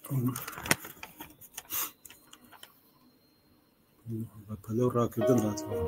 بە پەلە و ڕاکردن هاتەوە.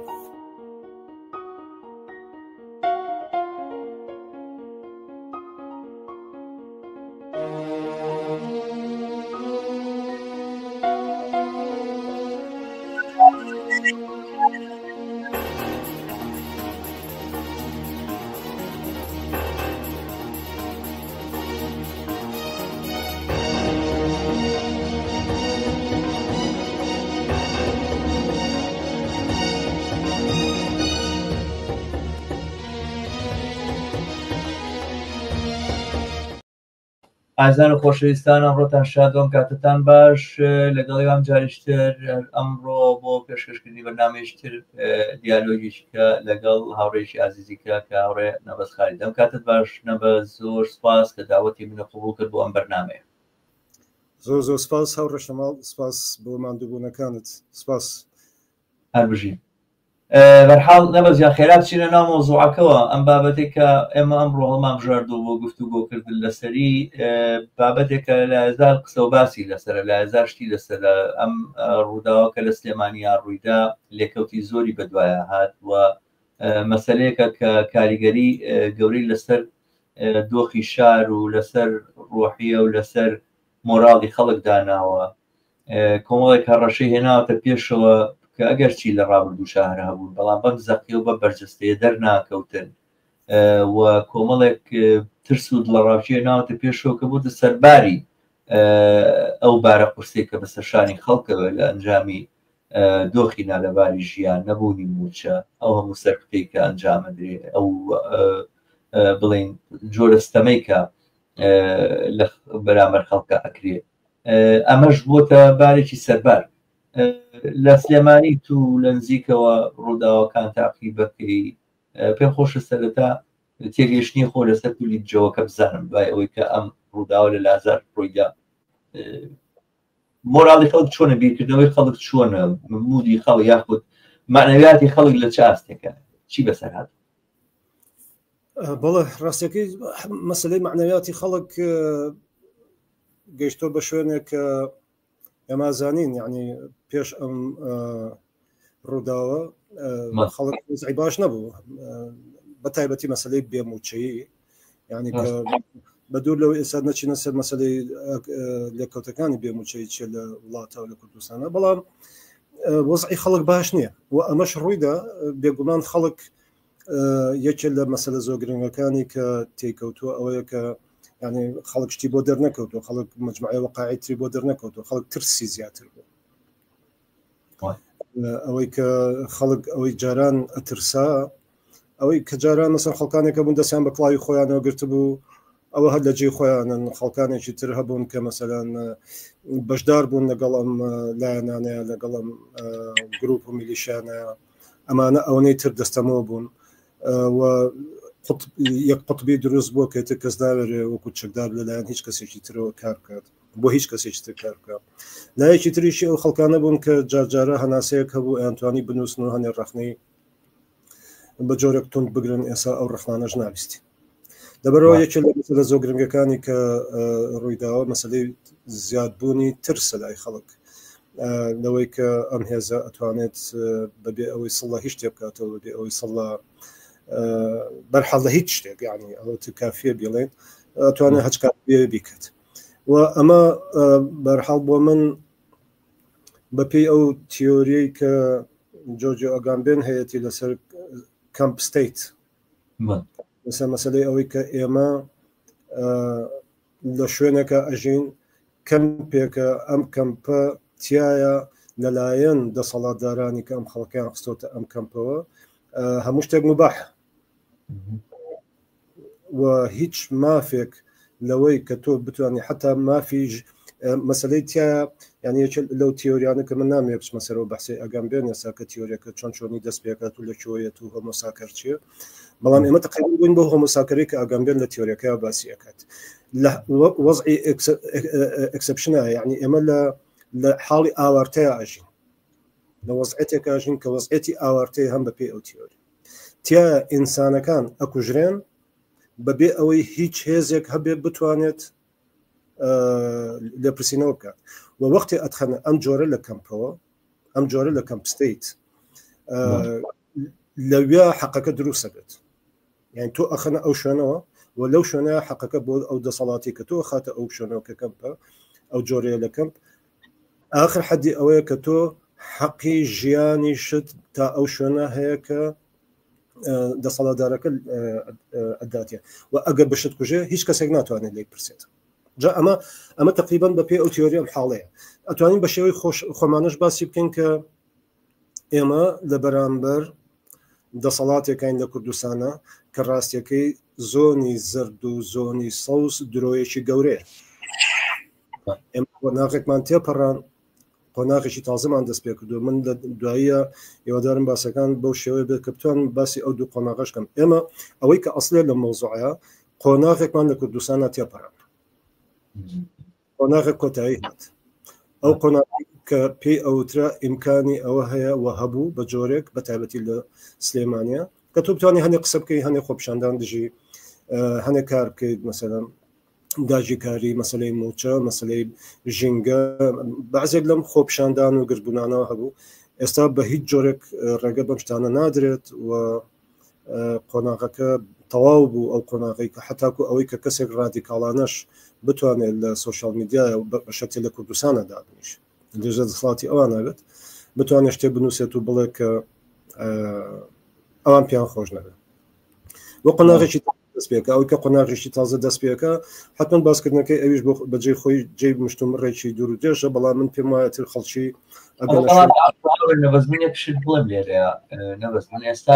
ئازیزان و خۆشەویستان ئەمڕۆتان شاد و ئەم کاتەتان باش لەگەڵ ئێوام جاریشتر ئەمڕۆ بۆ پێشکەشکردنی بەرنامەیەکی تر دیالۆگێکی کە لەگەڵ هاوڕێیەکی ئازیزی کە کە هاوڕێ نەبەز خالید ئەم کاتت باش نەبەز زۆر سپاس کە داوەتی منە قبوڵ کرد بۆ ئەم بەرنامەیە. زۆر زۆر سپاس هاوڕێ شەماڵ سپاس بۆ ماندووبوونەکانت سپاس. هەر بژی. بەرحاڵ نەبەز گیان خێرا بچینە ناو مەوزوعەکەوە ئەم بابەتێک کە ئێمە ئەمڕۆ هەڵمان بژاردووە بۆ گفتوگۆکردن لەسەری بابەتێکە لە هەزار قسە و باسی لەسەرە لە هەزار شتی لەسەرە ئەم ڕووداوە کە لە سلێمانیا ڕوویدا لێکەوتی زۆری بەدوایا هات و مەسەلەیەکە کە کاریگەری گەورەی لەسەر دۆخی شار و لەسەر ڕۆحیە و لەسەر مۆراڵی خەڵک داناوە کۆمەڵێک هەڕەشەی هێناوەتە پێشەوە کە ئەگەرچی لە ڕابردووشا هەر هەبوون بەڵام بەم زەقی و بەم بەرجەستەیە دەرناکەوتن و کۆمەڵێک ترس و دڵەڕاوکێ هێناوەتە پێشەوە کە بۆتە سەرباری ئەو بارە قورسەی کە بەسەر شانی خەڵکەوە لە ئەنجامی دۆخی نالەباری ژیان، نەبوونی مووچە، ئەو هەموو سەرکوتەی کە ئەنجامەدرێ، ئەو بڵێین جۆرە ستەمەی کە لە بەرامبەر خەڵکە ئەکرێ، ئەمەش بۆتە بارێکی سەربار. لە سلێمانی تو لە نزیکەوە ڕووداوەکان تاقی بەکەی، پێم خۆشە سەرەتا تێگەیشتنی خۆ لەسەر تولی جەوەکە بزانم دوای ئەوەی کە ئەم ڕووداوە لە لازار ڕوویدا مۆراڵی خەڵک چۆنە، بیرکردنەوەی خەڵک چۆنە، مودی خەڵک یاخود مەعنەویاتی خەڵک لە چ ئاستێکە، چی بەسەر هات؟ بەڵێ ڕاستەکەی مەسلەی مەعنەویاتی خەڵک گەیشتۆ بە شوێنێک کە ئێمە زانین یعنی پێش ئەم ڕووداوە خەڵک وەزعی باش نەبوو بە تایبەتی مەسلەی بێموچەیی یعنی کە بە دوور لەو ئێستا نەچینە سەر مەسلەی لێکەوتەکانی بێموچەی چێ لە وڵاتەوە لە کوردستانە بەڵام وەزعی خەڵک باش نییە و ئەمەش ڕوویدا بێگومان خەڵک یەکێ لە مەسەلە زۆر گرنگەکانی کە تێکەوتووە ئەوەیە کە یعنی خەڵک شتی بۆ دەرنەکەوتووە خەڵک مجموعەی وەقاعی تری بۆ دەرنەکەوتووە خەڵک ترسی زیاتر بوو ئەوەی کە خەڵک ئەوەی جاران ئەترسا ئەوەی کە جاران مەسەر خەڵکانێکە بوون دەستیان بە کڵاوی خۆیانەوە گرتبوو ئەوە هەر لە جێی خۆیانن خەڵکانێکی تر هەبوون کە مەسەلەن بەشدار بوون لەگەڵ ئەم لایەنانەیە لەگەڵ ئەم گروپ و میلیشیانەیە ئەمانە ئەوەنەی تر دەستەمۆ بوون و یەک قوتبی دروست بووە کە تر کەس ناوێرێ وەکو چەکدار لەلایەن هیچ کەسێکی ترەوە کار بکات بۆ هیچ کەسێکی تر کار بکات لایەکی تریشی ئەو خەڵکانە بوون کە جارجارە هەناسەیەک هەبوو ئەیانتوانی بنووسن و هەنێ ڕەخنەی بە جۆرێک توند بگرن ئێسا ئەو ڕەخنانەش نابیستی لەبەرەوە یەکێک لە مەسەلە زۆر گرنگەکانی کە ڕوویداوە مەسەلەی زیادبوونی ترسە لای خەڵک لەوەی کە ئەم هێزە ئەتوانێت بەبێ ئەوەی سڵ لە هیچ شتێک بکاتەوە بەبێ ئەوەی سڵ لە بەرحاڵ لە هیچ شتێک یعنی ئەوە کافیە بیڵێن ئەتوانێت هەچ کات بێ بیکات و ئەمە بەرحاڵ بۆ من بەپێی ئەو تیۆریەی کە جۆرجیۆ ئەگامبێن هەیەی لەسەر کەمپ ستیت لەسەر مەسلەی ئەوەی کە ئێمە لە شوێنێکە ئەژین کەمپێکە ئەم کەمپە تایە لەلایەن دەسەڵاتدارانی کە ئەم خەڵکیان خستۆتە ئەم کەمپەوە هەموو شتێک مباح و هیچ مافێک لەوەی کە تۆ بتوانانی حتا مافی مەسلەی تیا یعنی یەکێ لەو تیۆریانە کە من نامەوێ بچمە سەرەوە بەحسی ئەگەم بێن ئێستا کە تیۆریەکە چۆن چۆنی دەست پێکات و لە کوێیەت و هۆمۆساکەر چییە بەڵام ئێمە تقریبا بووین بۆ هۆمۆساکەری کە ئەگەم بێن لە تیۆریەکە باسی ئەکات لە وەزعی ئەکسپشنە یعنی ئێمە لە لە حاڵی ئاوارتەیە ئەژین لە وەزعێتێک ئەژین کە وەزعێتی ئاوارتەیە هەم بەپێی ئەو تیۆری تیا ئینسانەکان ئەکوژرێن بەبێ ئەوەی هیچ هێزێک هەبێت بتوانێت لێپرسینەوە بکات و وەختی ئەتخەنە ئەم جۆرە لە کەمپەوە ئەم جۆرە لە کەمپ state لەویا حەقەکە دروستە بێت یان تۆ ئەخەنە ئەو شوێنەوە و لەو شوێنە حەقەکە بۆ ئەو دەسەڵاتی کە تۆ خاتە ئەو شوێنەوە کە کەمپە ئەو جۆرەیە لە کەمپ آخر حەدی ئەوەیە کە تۆ حەقی ژیانی شت تا ئەو شوێنە هەیە کە دەسەڵاتدارەکە ئەداتە و ئەگەر بشت کوژێ هیچ کەسێک ناتوانێت لێک پرسێت جا ئەمە ئەمە تقریبان بە پێی ئەو تیۆری ئەم حاڵەیە ئەتوانین بە شێوەی خۆش خۆمانش باسی بکەین کە ئێمە لە بەرامبەر دەسەڵاتێکین لە کوردستانە کە ڕاستیەکەی زۆنی زرد و زۆنی سەوز درۆیەکی گەورەیە ئێمە قۆناغێکمان تێپەڕان قۆناغێکی تازەمان دەست پێ کردو من لە دواییە هیوادارم باسەکان بەو شێوەیە بێت کە بتوانم باسی ئەو دوو قۆناغەش کەم ئێمە ئەوەی کە ئەسلێ لە مەوزوعە قۆناغێکمان لە کوردستانە تێپەڕان قۆناغێک کۆتایی هات ئەو قۆناغ کە پێی ئەوترا ئیمکانی ئەوە هەیە و هەبوو بە جۆرێک بە تایبەتی لە سلێمانە کە تۆ بتوانانی هەندێک قسە بکەی هەندێک خۆپیشاندان دژی هەندێک کار بکەیت مەسەلەن داگیرکاری، مەسەلەی مووچە، مەسەلەی ژینگە، بەعزێک لەم خۆپیشاندان و گردبوونانەوە هەبوو. ئێستا بە هیچ جۆرێک ڕێگە بەم شتانە نادرێت و قۆناغەکە تەواو بوو ئەو قۆناغی کە حتاکو ئەوەی کە کەسێک ڕادیکاڵانەش بتوانێت لە سوسیال میدیا بە شەرتێ لە کوردستانە دابنیش لێژە دەسەڵاتی ئەوان نابێت بتوانێت شتێ بنووسێت و بڵێ کە ئەوان پێیان خۆش نەبێت بۆ قۆناغێکی دەست پێکە ئەوەی کە قۆناغێکی تازە دەست پێکە حتمما باسکردنەکەی ئەویش بۆ بەجێ خۆی جێ مشتومڕێکی دوور و درێژە بەڵام من پێم وایە تر خەڵکی نەبەز من یەک شت بڵێم لێرەیە نەبەز من ئێستا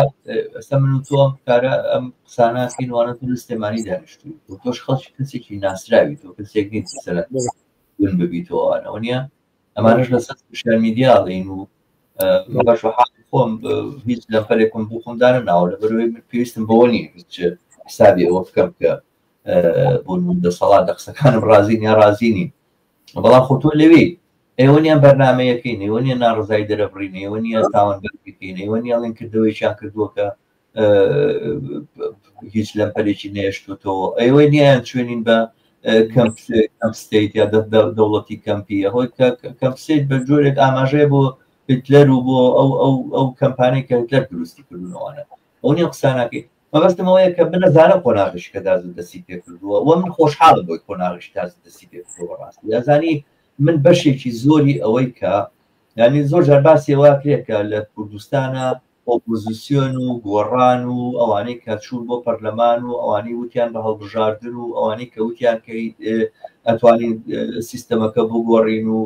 ئێستا من و تۆ کارە ئەم قسانەکەین وانە تۆ لە سلێمانی دانیشتووی و تۆش خەڵکی کەسێکی ناسراوی تۆ کەسێک نیت مەسەلەن ون ببیتەوە ئەوە نییە ئەمانەش لەسەر سوسیال میدیا ئەڵێین و بەش بە حاڵی خۆم هیچ لەمپەرێکم بۆ خۆم دانەناوە لەبەرئەوەی من پێویستم بەوە نییە هیچ حسابی ئەوە بکەم کە بۆ نموون دەسەڵات لە قسەکانم ڕازین یا ڕازی نین بەڵام خۆ تۆ لەوێ ئێوە نیان بەرنمەیەکەین ئێوە نیە ناڕزای دەرەبڕین ئێوە نیە تاوان بەرکەین ئێوە نیە ئەڵێن کردەوەیان کردووە کە هیچ لەمپەرێکی نێشتوتەوە ئێوە نیان چوێنین بە camp state یا دەوڵەتی کەمپی هۆی camp state بە جۆرێک ئاماژەیە بۆ هیتلەر و بۆ ئەو ئەو ئەو کەمپانەی کە هیتلەر دروستی کردنەوەە ئەو نیە قسانەکەی مەبەستم ئەوەیە کە بنەزانە قۆناغیش کە تازە دەستی پێ کردووە و من خۆشحاڵم بۆی قۆناغیش تازە دەستی پێ کردووە ڕاستی یازانی من بەشێکی زۆری ئەوەی کە یعنی زۆر جار باسی ئەوە کرێ کە لە کوردستانە ئۆپۆزیسیۆن و گۆڕان و ئەوانەی کە چوون بۆ پەرلەمان و ئەوانەی وتیان بە هەڵبژاردن و ئەوانەی کە وتیان کە ئەتوانین سیستەمەکە بگۆڕین و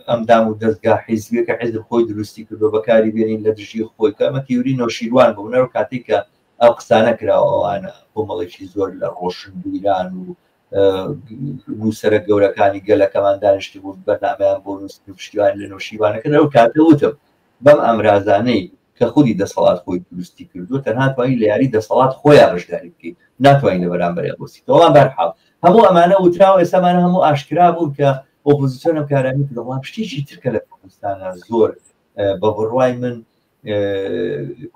ئەم دام و دەستگا حیزبیە کە حیزب خۆی دروستی کردو بەکاری بێنین لە دژی خۆی کە ئەمە تیوری نەوشیروان بوو نەرو کاتێک کە ئەو قسانە کراوە ئەوانە کۆمەڵێکی زۆر لە ڕۆشنبیران و نووسەرە گەورەکانی گەلەکەمان دانیشتبوون بەرنامەیان بۆ نووسن و پشتیوانی لە نەوشیروانەکە لەو کاتە وتم بەم ئامرازانەی کە خودی دەسەڵات خۆی دروستی کردووە تەنها توانی لە یاری دەسەڵات خۆیان بەشداری بکەیت ناتوانین لە بەرامبەریا بۆسیتەوە بەڵام بەرحاڵ هەموو ئەمانە وتراوە ئێستا ئەمانە هەموو ئاشکرا بوون کە ئۆپۆزیسیۆن ئەم کارانەی کردووە بەڵام شتێکی تر کە لە کوردستانە زۆر بە بڕوای من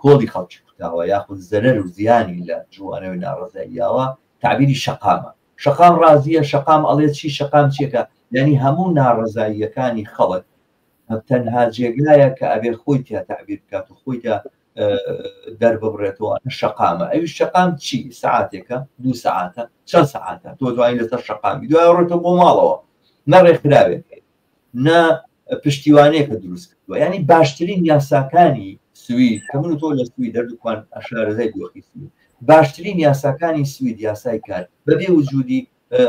کۆڵی خەڵکی کوتاوە یاخود زەرەر و زیانی لە جوانەوەی ناڕەزاییاوە تعبیری شەقامە شەقام ڕازیە شەقام ئەڵێ چی شەقام چیەکە یعنی هەموو ناڕەزاییەکانی خەڵک تەنها جێگایە کە ئەبێ خۆی تیا تەعبیر بکات و خۆی تیا دەرببڕێتەوە شەقامە ئەوی شەقام چی سعاتێکە دوو سعاتە چەند سعاتە تۆ دوایی لەسەر شەقامی دوای ڕۆیتەوە بۆ ماڵەوە نە ڕێکخراوێک نە پشتیوانەیەکە دروست کردووە ینی باشترین یاساکانی سوید کە من و تۆ لە سوید هەردووکمان ئەشارەزای دۆخی سوید باشترین یاساکانی سوید یاسای کار بەبێ وجودی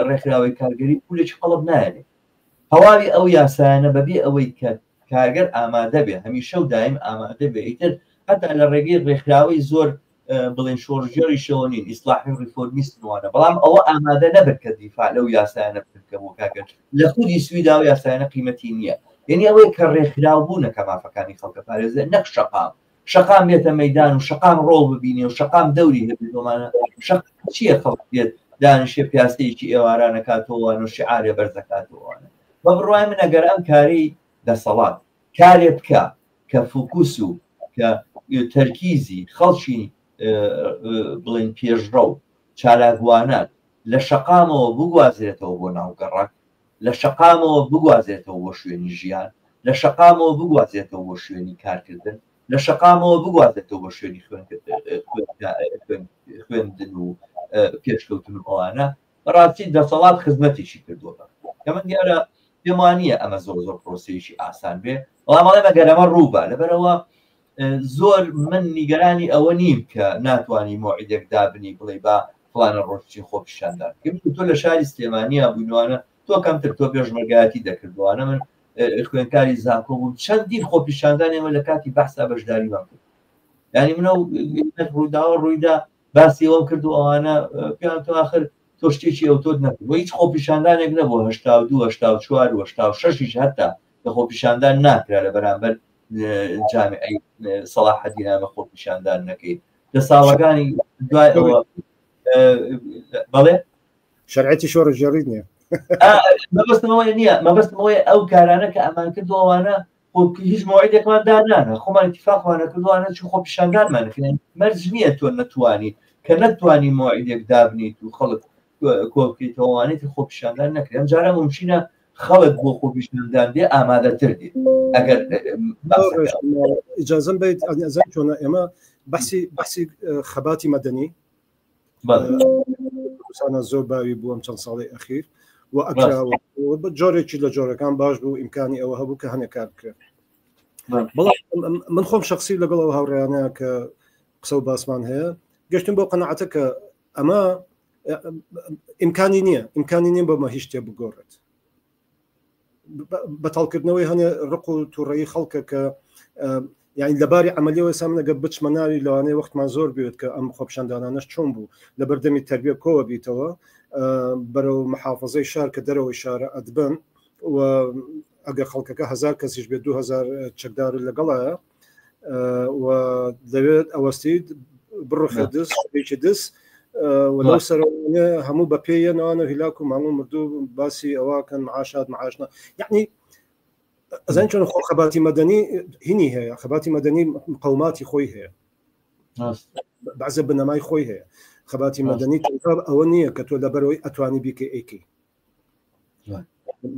ڕێکخراوەی کارگەری پولێکی قەڵب نایەنێ تەواوی ئەو یاسایانە بەبێ ئەوەی کە کارگەر ئامادە بێ هەمیشە و دایم ئامادە بێ ئیتر هەتا لە ڕێگەی ڕێکخراوەی زۆر بڵێن شۆڕشگێڕیشەوە نین ئیسلاحی و ڕیفۆرمیستن وانە بەڵام ئەوە ئامادە نەبن کە دیفاع لەو یاسایانە بکەن کە بۆ کارگەر لە خودی سویدا ئەو یاسایانە قیمەتی نییە یعنی ئەوەی کە ڕێکخراو بوونە کە مافەکانی خەڵکە پارێزێ نەک شەقام شەقام بێتە مەیدان و شەقام ڕۆڵ ببینێ و شەقام دەوری هەبێت ئەمانە شەقام چییە خەڵک بێت دانیشێ پیاسەیەکی ئێوارانە کاتەوەوان و شعارێ بەرزەکاتەوەوانە بە بڕوای من ئەگەر ئەم کاری دەسەڵات کارێ بکە کە فوکوس و کە تەرکیزی خەڵکی بڵێن پێشڕەو چالاکوانان لە شەقامەوە بگوازرێتەوە بۆ ناو گەڕەک، لە شەقامەوە بگوازرێتەوە بۆ شوێنی ژیان، لە شەقامەوە بگوازرێتەوە بۆ شوێنی کارکردن، لە شەقامەوە بگوازێتەوە بۆ شوێنی خوێندن و پێشکەوتن و ئەوانە بەڕاستی دەسەڵات خزمەتێکی کردووە بە کە من دیارە پێم وانییە ئەمە زۆر زۆر پرۆسەیەکی ئاسان بێ بەڵام ئەڵێم ئەگەر ئەمە ڕووبا لەبەرەوە زۆر من نیگەرانی ئەوە نیم کە ناتوانانی مۆعیدێک دابنی بڵێ با فڵانە ڕۆژ بچین خۆپیشاندان بکەین تۆ لە شاری سلێمانیا بووینوانە تۆ کەمتر تۆ پێشمەرگایەتی دەکردوانە من خوێنکاری زانکۆ بووم چەندین خۆپیشاندان ئێمە لە کاتی بەحسا بەشداریمان کرد یعنی منە ڕووداوە ڕوویدا باسی ئەوەم کرد و ئەوانە پێیان تۆ آخر تۆ شتێکی ئەو تۆت نەکرد و هیچ خۆپیشاندانێک نەبوو 82 84 و 86 یش هەتا لە خۆپیشاندان ناکرا لە بەرامبەر جامیعی سەڵاحەدین ئەمە خۆپیشاندان نەکەی لە ساڵەکانی دوای ئەوە بەڵێ شەرعەتی شۆڕشگێڕیت نییە. مەبەستمەوەی نییە مەبەستمەوەی ئەو کارانە کە ئەمان کرد ئەوانە هیچ مۆعیدێکمان دانانە خۆمان اتفاقمانە کردوانە چ خۆپیشاندانمان کرد مەرج نییە تۆ نەتوانی کە نەتوانی مۆعیدێک دابنیت و خەڵک کۆبکەیتەوەوانێتی خۆپیشاندان نەکرێت ئەم جارە ممکنە خەڵک بۆ خۆپیشاندان دێ ئامادەتر دێ ئەگەر ئجازم بیت ئەزان چۆنە ئێمە بەحسی بەحسی خەباتی مەدەنی کوردستانە زۆر باوی بوو ئەم چەند ساڵی ئەخیر و ئەکراوە بە جۆرێکی لە جۆرەکان باش بوو ئیمکانی ئەوە هەبوو کە هەنێک کار بکرێت بەڵام من خۆم شخصی لەگەڵ ئەو هاوڕیانە کە قسە و باسمان هەیە گەشتن بۆ قەنەعەتە کە ئەمە ئیمکانی نییە ئیمکانی نییە بۆمە هیچ شتێ بگۆڕێت بەتاڵکردنەوەی هەنێ ڕق و تووڕەیی خەڵکە کە یعنی لەباری عملیەوە ئێستا من ئەگەر بچمە ناوی لەوانەیە وەختمان زۆر بێت کە ئەم خۆپیشاندانانەش چۆن بوو لە بەردەمی تربیە کۆوە بیتەوە بەرەو محافظەی شار کە دەرەوەی شارە ئەدبن و ئەگەر خەڵکەکە هزار کەسیش بێت 2000 چەکدار لەگەڵایە و دەوێت ئەوەستیت بڕخە دز شتێکی دز و لەو سەرەوە هەموو بە پێیە نەوانە هیلاک و ماڵ و مردوو باسی ئەوەکەن معاشات معاشنا یعنی ئەزان چۆن خۆ خەباتی مەدەنی هینی هەیە خەباتی مەدەنی قەوماتی خۆی هەیە بەعزە بنەمای خۆی هەیە خەباتی مەدەنی ئەوە نییە کە تۆ لەبەرەوەی ئەتوانی بیکە ئەیکەی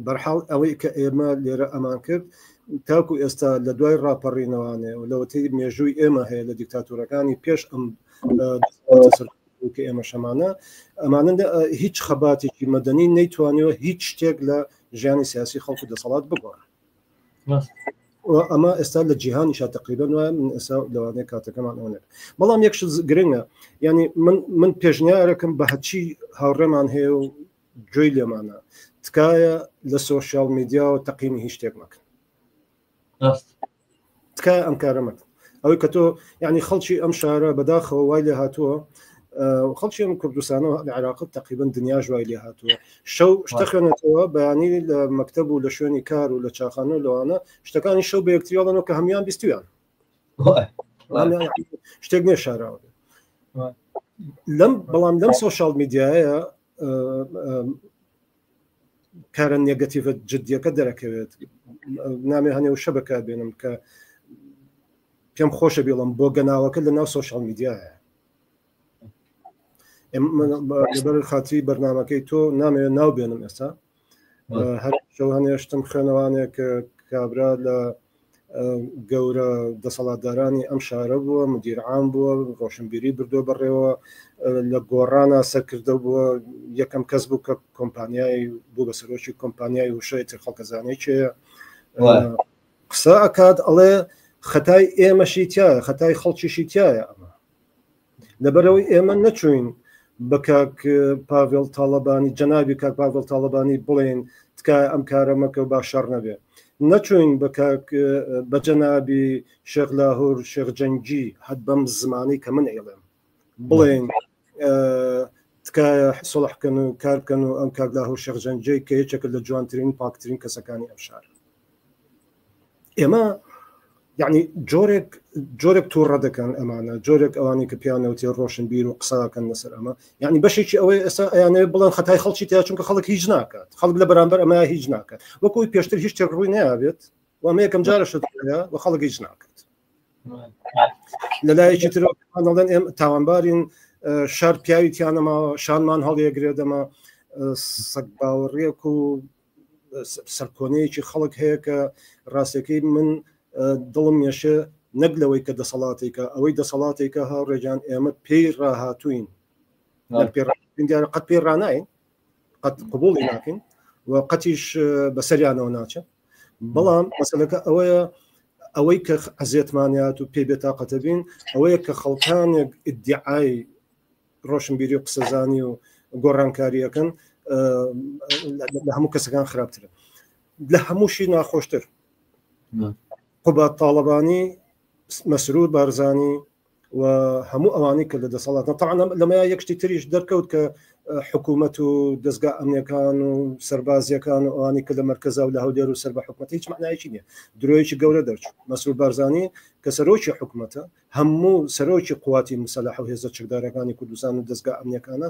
بەرحاڵ ئەوەی کە ئێمە لێرە ئەمان کرد تاکو ئێستا لە دوای ڕاپەڕینەوانێ و لەوەتەی مێژووی ئێمە هەیە لە دیکتاتورەکانی پێش ئەم کە ئێمە شەمانە ئەمانە هیچ خەباتێکی مەدەنی نەیتوانیوە هیچ شتێک لە ژیانی سیاسی خەڵکو دەسەڵات بگۆڕ ئەمە ئێستا لە جیهانیشا تقریبا وایە من ئێستا لەوانەیە کاتەکەمان ئەوە نەبێت بەڵام یەک شت گرنگە یعنی من من پێشنیارەکەم بە هەرچی هاوڕێمان هەیە و گوێی لێمانە تکایە لە سۆشیال میدیاوە تەقیمی هیچ شتێک مەکەن تکایە ئەم کارە مەکەن ئەوەی کە تۆ یعنی خەڵکی ئەم شارە بەداخەوە وای لێ هاتووە خەڵکی ئەم کوردستانەوە لە عێراق تقریبا دنیاش وای لێ هاتووە شەو شتە خوێنێتەوە بەیانی لە مەکتەب و لە شوێنی کار و لە چاخانە و لەوانە شتەکانی شەو بە یەکتریڵەنەوە کە هەموان بیستویان شتێک نییە شاراوە لەم بەڵام لەم سۆشیال میدیایە کارە نێگەتیڤە جدیەکە دەرەکەوێت نامێ هەنێ وشە بەکاربێنم کە پێم خۆشە بێڵم بۆ گەناوەکە لە ناو سۆشیال میدیایە لەبەر خاتری بەرنمەکەی تۆ نامەوێت ناو بێنم ئێستا هەر شەو هەنێشتم خوێنەوانێک کابرا لە گەورە دەسەڵاتدارانی ئەم شارە بووە مدیر عام بووە ڕۆشنبیری بردووە بەڕێوە لە گۆڕانە سەرکردە بووە یەکەم کەس بوو کە کۆمپانیای بوو بە سەرۆکی کۆمپانیای وشەی تر خەڵکەزانەی کێیە قسە ئەکات ئەڵێ خەتای ئێمەشی تایە خەتای خەڵکیشی تایە ئەمە لەبەرەوەی ئێمە نەچوین بە کاک پاڤێڵ تاڵەبانی جەنابی کاک پاڤێڵ تاڵەبانی بڵێن تکایە ئەم کارە مەکە و با شەڕ نەبێ نەچوین بە کاک بە جەنابی شێخ لاهور شێخ جەنگی هەر بەم زمانەی کە من ئەیڵێم بڵێن تکایە سڵح بکەن و کار بکەن و ئەم کاک لاهور شێخ جەنگی کە یەکێکە لە جوانترین پاکترین کەسەکانی ئەم شارە ئێمە یعنی جۆرێک جۆرێک تووڕە دەکەن ئەمانە جۆرێک ئەوانەی کە پیانەوتێ ڕۆشنبیر و قساکەن لەسەر ئەمە یعنی بەشێکی ئەوەی ئێستا ئەیانەوێت بڵێن خەتای خەڵکی تیا چونکە خەڵک هیچ ناکات خەڵک لە بەرامبەر ئەمە هیچ ناکات وەکوی پێشتر هیچ شتێک ڕووی نابێت و ئەمە یەکەم جارە شت و خەڵک هیچ ناکات لەلایەکی ترەوە دەڵێن ئێمە تاوانبارین. شار پیاوی تیانەماوە شانمان هەڵیەگرێ دەمە سەگ باوەڕیەک و سەرکۆنەیەکی خەڵک هەیە کە ڕاستەکەی من دڵم یەشێ نەک لەوەی کە دەسەڵاتێکە ئەوەی دەسەڵاتێکە هاوڕێجان ئێمە پێی ڕاهاتوین دیارە قەت پێی ڕناین قەت قبوڵی ناکەین و قەتیش بەسەریانەوە ناچن بەڵام مەسلەکە ئەوەیە ئەوەی کە ئەزیێتمانیات و پێ بێتاقەتە بین ئەوەیە کە خەڵکانێک ئیدعای ڕۆشنبیری و قسەزانی و گۆڕانکاریەکەن لە هەموو کەسەکان خراپترن لە هەمووشی ناخۆشتر قوباد تاڵەبانی مەسرور بارزانی و هەموو ئەوانەی کە لە دەسەڵاتن طبعا لەمەیا یەک شتی تریش دەرکەوت کە حکوومەت و دەستگا ئەمنیەکان و سەربازیەکان و ئەوانەی کە لە مەرکەزا و لە هەولێر و سەر بە حکوومەت هیچ معنایەکی نییە درۆیەکی گەورە دەرچوو مەسرور بارزانی کە سەرۆکی حکوومەتە هەموو سەرۆکی قواتی مسەلح و هێزە چەکدارەکانی کوردستان و دەستگا ئەمنیەکانە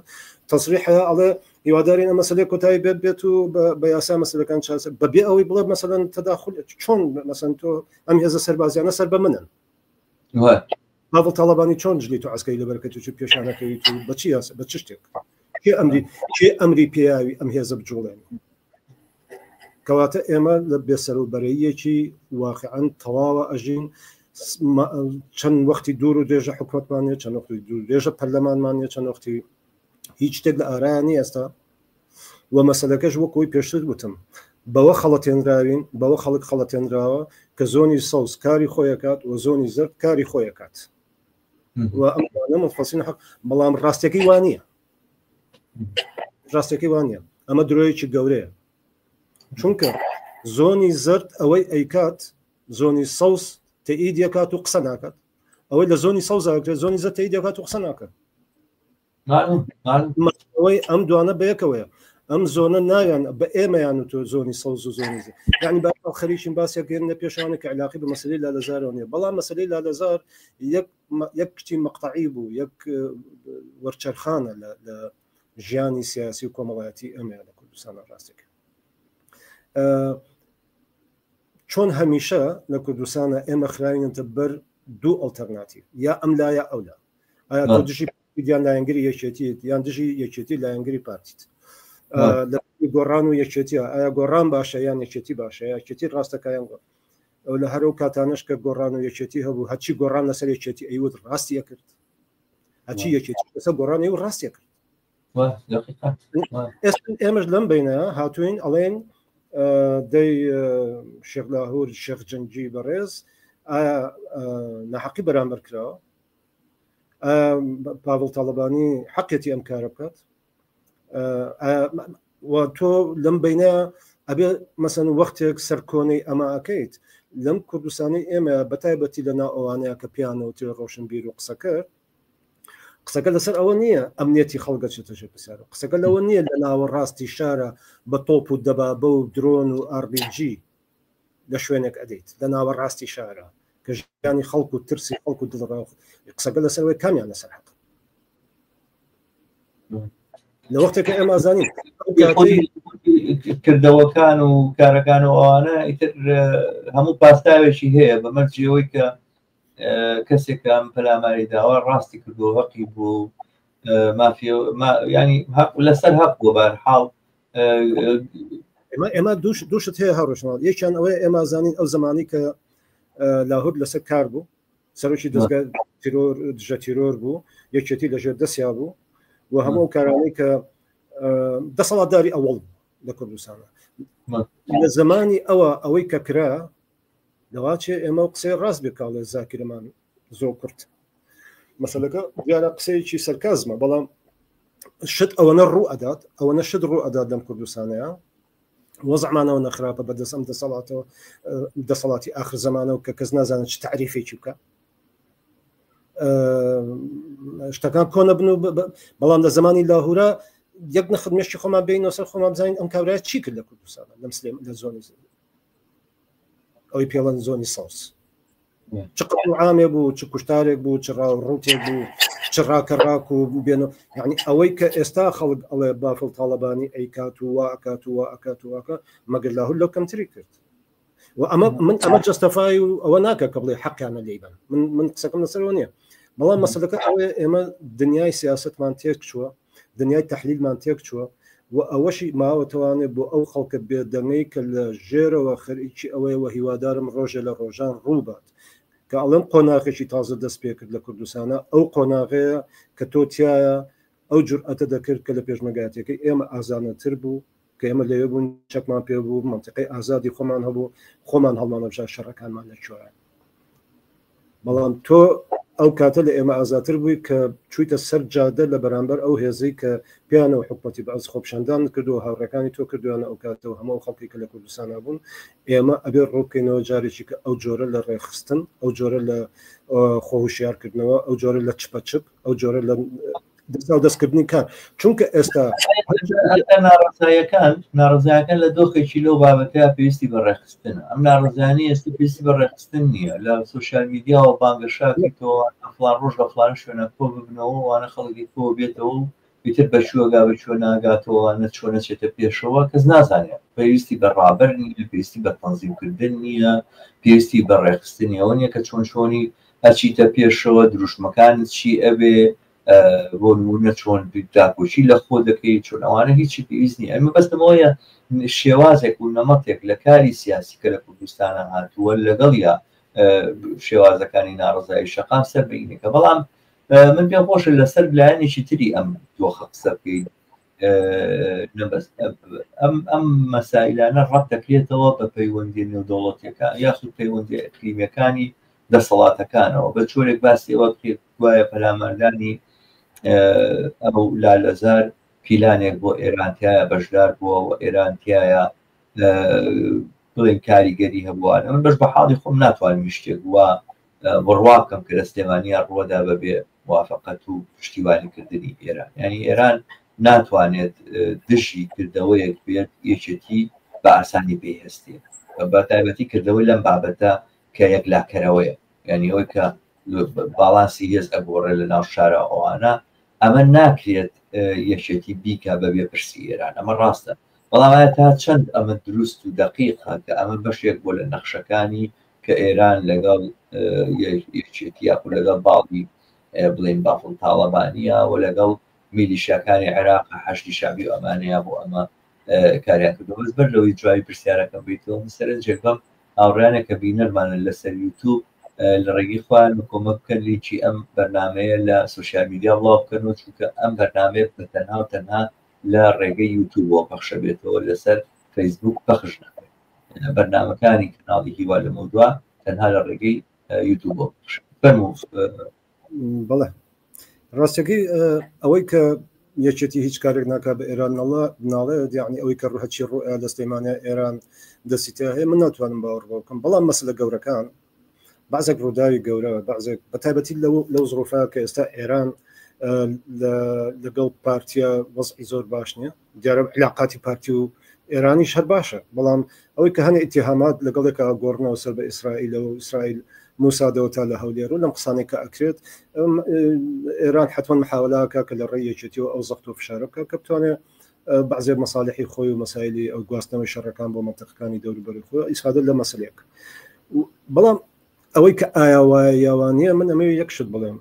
تەسریح هەیە ئەڵێ هیوادارین ئەم مەسەلەی کۆتایی بێت بێت و بە یاسا مەسەلەکان چارەسەر بەبێ ئەوەی بڵێ مەسەلەن تەداخل چۆن مەسەن تۆ ئەم هێزە سەربازیانە سەر بە منن پاڤڵ تاڵەبانی چۆن جلی تۆ عسکەری لەبەرکەت و پێشانەکەویت و بە چی یاسا بە چ شتێک کێ ئەمری کێ ئەمری پێیاوی ئەم هێزە بجوڵێن کەواتە ئێمە لە بێسەر و بەرەیەکی واقعا تەواوە ئەژین چەند وەختی دوور و درێژە حکوومەتمان نیە چەند وەختی دوور درێژە پەرلەمانمان نیە چەند وەختی هیچ شتێک لە ئارایان نیە ئێستا و مەسەلەکەش وەک ئەوی پێشتر وتم بەوە خەڵەتێنراوین بەوە خەڵک خەڵەتێنراوە کە زۆنی سەوز کاری خۆیەکات و زۆنی زەرد کاری خۆیەکات و ئەم منفصلین حەق بەڵام ڕاستیەکەی وانە ڕاستەکەی وانە ئەمە درۆیەکی گەورەیە چونکە زۆنی زەرد ئەوەی ئەیکات زۆنی سەوز تەئید یەکات و قسە ناکات ئەوەی لە زۆنی سەوز ئەکرێت زۆنی زەرد تەئید یەکات و قسە ناکات ئەوەی ئەم دوانە بەیەکەوەیە ئەم زۆنە ناویان بە ئێمەیان و تۆ زۆنی سەوز و زۆنی زەرد یعنی با خەریکین باسێک لە پێشوانە کە علاقی بە مەسەلەی لالەزارەوە نیە بەڵام مەسەلەی لالەزار یەک یەک کچی مەقتەعی بوو یەک وەرچەرخانە لە ژیانی سیاسی و کۆمەڵایەتی ئەمە لە کوردستانە ڕاستێک چۆن هەمیشە لە کوردستانە ئێمە خراوینەتە بەر دوو ئەڵتەرناتیڤ یا ئەم لا یا ئەولا ئایا تۆ دژی یان لایەنگری یەکێتیت یان دژی یەکێتی لایەنگری پارتیت لە گۆڕان و یەکێتی ئایا گۆڕان باشە یان یەکێتی باشە یەکێتی ڕاستەکەیان گۆڕ ئەو لە هەرو کاتانش کە گۆڕان و یەکێتی هەبوو هەچی گۆڕان لەسەر یەکێتی ئەیوت ڕاستی کرد هەچی یەکێتی لەسەر گۆڕان ئەو ڕاستی کرد ئێستا ئێمەش لەم بینە هاتوین ئەڵێن دەی شێخ لاهور شێخ جەنگی بەڕێز ئایا ناحەقی بەرامبەر کراوە پاڤڵ تاڵەبانی حەقێتی ئەم کارە بکات و تۆ لەم بینە ئەبێ مەسەن وەختێک سەرکۆنەی ئەمە ئەکەیت لەم کوردستانی ئێمە بەتایبەتی لە ناو ئەوانەیە کە پیانەوتێ ڕۆشنبیر و قسەکە قسەکە لەسەر ئەوە نییە ئەمنیەتی خەڵک دەچێتە ژێر پرسیار قسەکە لەوە نییە لە ناوەڕاستی شارە بە تۆپ و دەبابە و درۆن و ئاربیجی لە شوێنێک ئەدەیت لە ناوەڕاستی شارە کە ژیانی خەڵک و ترسی خەڵک و دڵڕاو قسەکە لەسەر ئەوەی کامیان لەسەر حەق لە وەختێک کە ئێمە زانین کردەوەکان و کارەکان و ئەوانە ئیتر هەموو پاستاوێکی هەیە بە مەرجی ئەوەی کە کەسێک ئەم پەلاماری داوە ڕاستی کردووە هەقی بوو مافی ینی لەسەر هەق بووە بارحاڵ ئێمە دووشت هەیە هاڕۆژناڵ یەکیان ئەوەیە ئێمە زانین ئەو زمانی کە لاهور لەسەر کار بوو سەرۆکی دەستگا تیرۆر دژە تیرۆر بوو یەکێتی لەژێر دەستیا بوو و هەموو کارانەی کە دەسەڵاتداری ئەوەڵ بوو لە کوردستانە لە زمانی ئەوە ئەوەی کە کرا لەواچێ ئێمە و قسەی ڕاست بێ کاڵێ زاکرمان زۆر کورت مەسەلەکە دیارە قسەیەکی سەرکازمە بەڵام شت ئەوەنە ڕوو ئەدات ئەوەنە شت ڕوو ئەدات لەم کوردستانەیە وەزعمانەوە نەخراپە بەدەست ئەم دەسەڵاتەوە دەسەڵاتی ئاخر زەمانەوە کە کەس نازانێت چ تعریفێکی بکە شتەکان کۆنە بن و بەڵام لە زمانی لاهورا یەک نەخت مشتی خۆمان بینەوە سەر خۆمان بزانین ئەم کابرای چی کرد لە کوردستان لەم سلێم لە زۆنی ئەوەی پێڵەن زۆنی سەوز چ قتل عامێ بوو چ کوشتارێک بوو چ ڕووتێک بوو چ ڕاکە ڕاک و بێنە یعنی ئەوەی کە ئێستا خەڵک ئەڵێ بافڵ تاڵەبانی ئەیکات و وا ئەکات و وا ئەکات و واکە مەگەر لاهور لەو کەمتری کرد و ئەمە من ئەمە justify و ئەوە ناکە کە بڵێ حەقیانە لێی بن من من قسەکەم لەسەرەوە نییە. بەڵام مەسلەکە ئەوەیە ئێمە دنیای سیاستمان تێک چووە، دنیای تەحلیلمان تێک چووە و ئەوەشی ماوەتەوانێ بۆ ئەو خەڵکە بێدەنگەی کە لە ژێرەوە خەریکی ئەوەیە و هیوادارم ڕۆژێ لە ڕۆژان ڕووبات کە ئەڵێم قۆناغێکی تازە دەست پێکرد لە کوردستانە، ئەو قۆناغەیە کە تۆ تیایە ئەو جورئەتە دەکرد کە لە پێشمەرگایەتیەکەی ئێمە ئازانەتر بوو کە ئێمە لەوێ بوون چەکمان پێ بوو مەنتیقەی ئازادی خۆمان هەبوو خۆمان هەڵمانەبژارد شەڕەکانمان لە کوێیە. بەڵام تۆ ئەو کاتە لە ئێمە ئازاتر بووی کە چوویتە سەر جادە لە بەرامبەر ئەو هێزەی کە پێیانەوە حکومەتی بەعس خۆپیشاندان کردو هاوڕێکانی تۆ کردویانە ئەو کاتەوە هەموو ئەو خەڵکی کە لە کوردستانا بوون ئێمە ئەبێ ڕووبکەینەوە جارێکی کە ئەو جۆرە لە ڕێکخستن ئەو جۆرە لە خۆهوشیارکردنەوە ئەو جۆرە لە چپە چپ ئەو جۆرە لە دەستا و دەستکردنی کار چونکە ئێستا ناڕزایەکان ناڕزایەکان لە دۆخێکی لەو بابەتەیە پێویستی بە ڕێکخستن ئەم ناڕزانی ئێستا پێویستی بە ڕێکخستن نییە لە سوسیال میدیاوە بانگەشاکەیتەوە فلان ڕۆژ لە فلان شوێنە کۆ ببنەوە وانە خەڵکی کۆ بێتەوە و ئیتر بە کوێ گا بە کوێ ناگاتەوە نە چۆن نەچێتە پێشەوە کەس نازانێت پێویستی بە ڕابەر نییە پێویستی بە تەنزیمکردن نییە پێویستی بە ڕێکخستنی ئەوە نییە کە چۆن چۆنی ئەچیتە پێشەوە دروشمەکانت چی ئەبێ بۆ نمونە چۆن داکۆکی لە خۆ دەکەی چۆن ئەوانە هیچی پێویست نییە ئەمە بەستمەوەیە شێوازێک و نەمەتێک لە کاری سیاسی کە لە کوردستانە هاتووە لەگەڵ یا شێوازەکانی ناڕزایی شەقام سەر بینەکە بەڵام من پێم خۆشە لەسەر لایەنێکی تری ئەم دۆخە قسە بکەین ئەم ئەم مەسایلانە ڕەت دەکرێتەوە بە پەیوەندی نێودەوڵەتیەکان یاخود پەیوەندی ئەقلیمیەکانی دەسەڵاتەکانەوە بە جۆرێک باسی ئەوە بکرێت گوایە پەلاماردانی ئەو لالەزار پیلانێک بۆ ئێران تایە بەشدار بووە و ئێران تایە بڵێن کاریگەری هەبووە من بەش بە حاڵی خۆم ناتوانم شتێک وە بڕوا بکەم کە لە سلێمانیا ڕووەدا بەبێ موافقەت و پشتیوانیکردنی ئێران یعنی ئێران ناتوانێت دژی کردەوەیەک بێت یەکێتی بە ئاسانی پێی هەستێ بە تایبەتی کردەوەی لەم بابەتە کە یەکلاکەرەوەیە یعنی ئەوەی کە باڵانسی هێز ئەگۆڕێ لە ناو شارە ئەوانە ئەمە ناکرێت یەکێتی بیکا بە بێ پرسی ئێران ئەمە ڕاستە بەڵام ئایا تا چەند ئەمە دروست و دەقیقە کە ئەمە بەشێک بۆ لە نەخشەکانی کە ئێران لەگەڵ یەکێتی یاخود لەگەڵ باڵی بڵێن بافڵ تاڵەبانیە و لەگەڵ میلیشیاکانی عێراق حەشدی شەعبی و ئەمانەیە بۆ ئەمە کاریان کردو بەس بەر لەوەی جوابی پرسیارەکەم بیتەوە من سەرنجێک بەم هاوڕیانە کە بینەرمانن لەسەر یوتوب لە ڕێگەی خۆیان کۆمەک بکەن لینکی ئەم بەرنمەیە لە سوسیال میدیا بڵاو بکەنەوە چونکە ئەم بەرنمەیە بە تەنها و تەنها لە ڕێگەی یوتوبەوە پەخشە بێتەوە لەسەر فەیسبوک پەخش ناکرێت بەرنمەکانی کەناڵی هیوا لەمەودوا تەنها لە ڕێگەی یوتوبەوە پەخش فەرموو. بەڵێ ڕاستەکەی ئەوەی کە یەکێتی هیچ کارێک ناکا بە ئێران ناڵێت یعنی ئەوەی کە ڕوهچی ڕوئیا لە سلێمانیا ئێران دەستی تیا هەیە من ناتوانم باوەڕ بۆ بکەم بەڵام مەسلە گەورەکان بەعزێک ڕووداوی گەورە بەعزێک بە تایبەتی لەو لەو زڕوفە کە ئێستا ئێران لەگەڵ پارتیا وەزعی زۆر باش نییە دیارە علاقاتی پارتی و ئێرانیش هەر باشە بەڵام ئەوەی کە هەنێ ئیتیهامات لەگەڵێکا گۆڕنەوە سەر بە ئیسرائیلەوە و ئیسرائیل موسادەوە تا لە هەولێر و لەم قسانەی کە ئەکرێت ئێران حتمما محاولەکە کە لە ڕێی یەکێتیەوە ئەو زەخت و فشارە بکە کە بتوانێت بەعزێ مەساڵحی خۆی و مەسایلی ئەو گواستنەوەی شەڕەکان بۆ مەنتقەکانی دەوروبەری خۆی ئیسفادە لە مەسلێک بەڵام ئەوەی کە ئایا وایە یاوانە من ئەمەوێ یەک شت بڵێم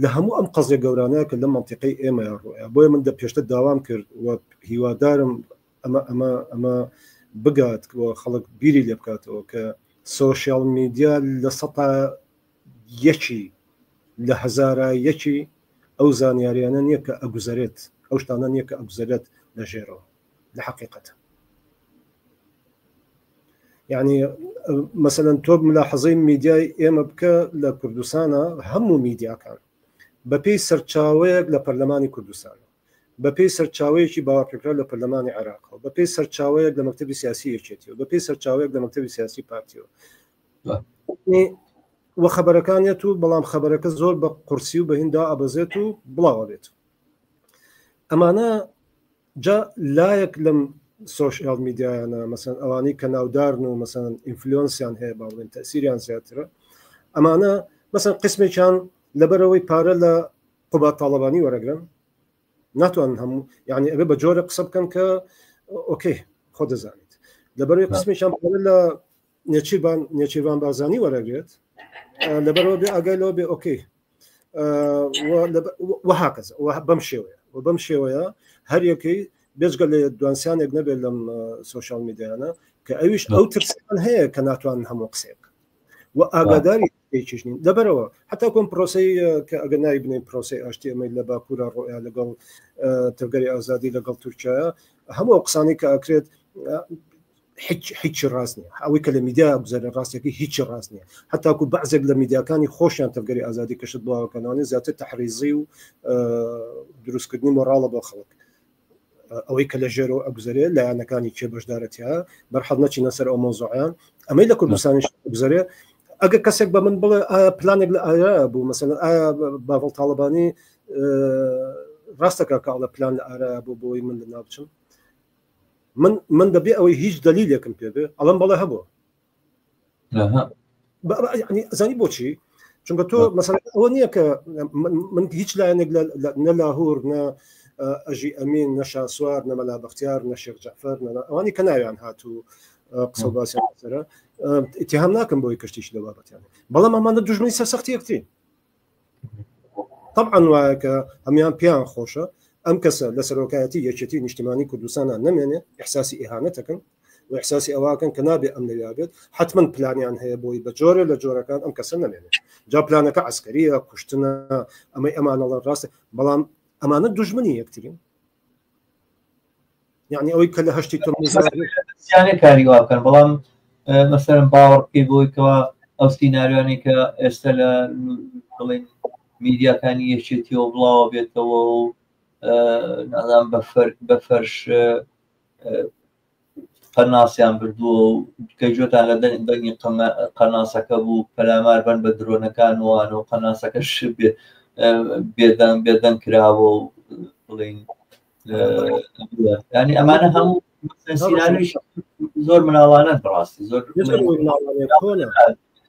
لە هەموو ئەم قەزیە گەورانەیە کە لەم مەنتیقەی ئێمەیا ڕوویا بۆیە من دە پێشتر داوام کرد و هیوادارم ئەمە ئەمە ئەمە بگات و خەڵک بیری لێ بکاتەوە کە سۆشیال میدیا لە سەتا یەکی لە هەزارە یەکی ئەو زانیاریانە نییە کە ئەگوزەرێت ئەو شتانە نییە کە ئەگوزەرێت لە ژێرەوە لە حقیقەتە یعنی مەسەلەن تۆ ملاحەزەی میدیای ئێمە بکە لە کوردستانە هەموو میدیاکان بەپێی سەرچاوەیەک لە پەرلەمانی کوردستان بەپێی سەرچاوەیەکی باوەڕپێکراو لە پەرلەمانی عێراقەوە بەپێی سەرچاوەیەک لە مەکتەبی سیاسی یەکێتیەوە بەپێی سەرچاوەیەک لە مەکتەبی سیاسی پارتیەوە و خەبەرەکانیەت و بەڵام خەبەرەکە زۆر بە قورسی و بەهیندا ئەبەزێت و بڵاوە بێت ئەمانە جا لایەک لەم سۆشیال میدیایانە مەسەن ئەوانەی کە ناودارن و مەسەن influence یان هەیە با بڵێن تەسیریان زیاترە ئەمانە مەسەن قسمێکیان لەبەرەوەی پارە لە قوباد تاڵەبانی وەرەگرن ناتوانن هەموو یعنی ئەبێ بە جۆرە قسە بکەن کە okay خۆ دەزانیت لەبەرەوەی قسمێکیان پارە لە نێچیربان نێچیربان بارزانی وەرەگرێت لەبەرەوە بێ ئاگای لەوە بێ okay. وهكذا بەم شێوەیە و بەم شێوەیە هەر یەکەی بێجگە لە دوانسیانێک نەبێت لەم سوسیال میدیانە کە ئەویش ئەو ترسیان هەیە کە ناتوانن هەموو قسەیە بکەن و ئاگاداری هیچیش نین لەبەرەوە حتا کۆم پرۆسی کە ئەگەر ناوی بنێن پرۆسی ئاشتی ئەمەی لە باکوورە ڕۆیا لەگەڵ تەڤگەری ئازادی لەگەڵ تورکیا هەموو ئەو قسانەی کە ئەکرێت هیچ هیچی ڕاست نییە ئەوەی کە لە میدیا گوزارە ڕاستەکەی هیچی ڕاست نییە هەتاکو بەعزێک لە میدیاکانی خۆشیان تەڤگەری ئازادی کەشت بڵاوەکەنەوەێ زیاتر تەحریزی و دروستکردنی مۆراڵە بۆ خەڵک ئەوەی کە لە ژێرەوە ئەگوزەرێ لایەنەکانی کێ بەشدارەتیا بەرحەڵ نەچینە سەر ئەو مۆزوعیان ئەمەی لە کوردستانیش ئەگوزەرێ ئەگەر کەسێک بە من بڵێ ئایا پلانێک لە ئایا بوو مەسەلەن ئایا باڤڵ تاڵەبانی ڕاستەکە کاڵە پلان لە ئارا بوو بۆی من لە ناوچم من من دەبێ ئەوەی هیچ دەلیلێکم پێ بێ ئەڵم بەڵێ هەبوو زانی بۆچی چونکە تۆ مەسەلەن ئەوە نییە کە من هیچ لایەنێک نە لاهور نە ئەژی ئەمین نە شاسوار نە مەلا بەختیار نە شێخ جەعفەر ئەوانی کە ناویان هاتوو قسە باسیان سەرە اتهام ناکەم بۆی کەشتیش لە بابەتیان بەڵام ئەمانە دوژمنی سەرسەختی یەکترین طبعا وایە کە هەمان پێیان خۆشە ئەم کەسە لە سەرۆکایەتی یەکێتی نیشتیمانی کوردستانە نەمێنێ احساسی ئیهانەتەکەن و احساسی ئەوەکەن کە نابێ ئەم لەویا بێت حتمما پلانیان هەیە بۆی بە جۆرە لە جۆرەکان ئەم کەسە نەمێنێت جا پلانەکە عسکەریە کوشتنە ئەمەی ئەمانەڵە ڕاستە بەڵام ئەمانە دوژمنی یەکترین یعنی ئەوەی کە لە هەشتی تەمموزیانە کاری وا بکەن بەڵام مەسەرم باوەڕ بکەی بۆی کەوا ئەو سیناریۆانەی کە ئێستا لە بڵێن میدیاکانی یەکێتیەوە بڵاوە بێتەوە و نازانم بە فەرش قەناسیان بردووە و کە گوێتان لە دەنگی قەناسەکە بوو پەلامار بن بە درۆنەکان وان و قەناسەکە بێدەنگ بێدەنگ کراوە و بڵین ینی ئەمانە هەموو زۆر مناڵانە بەڕاستی زۆر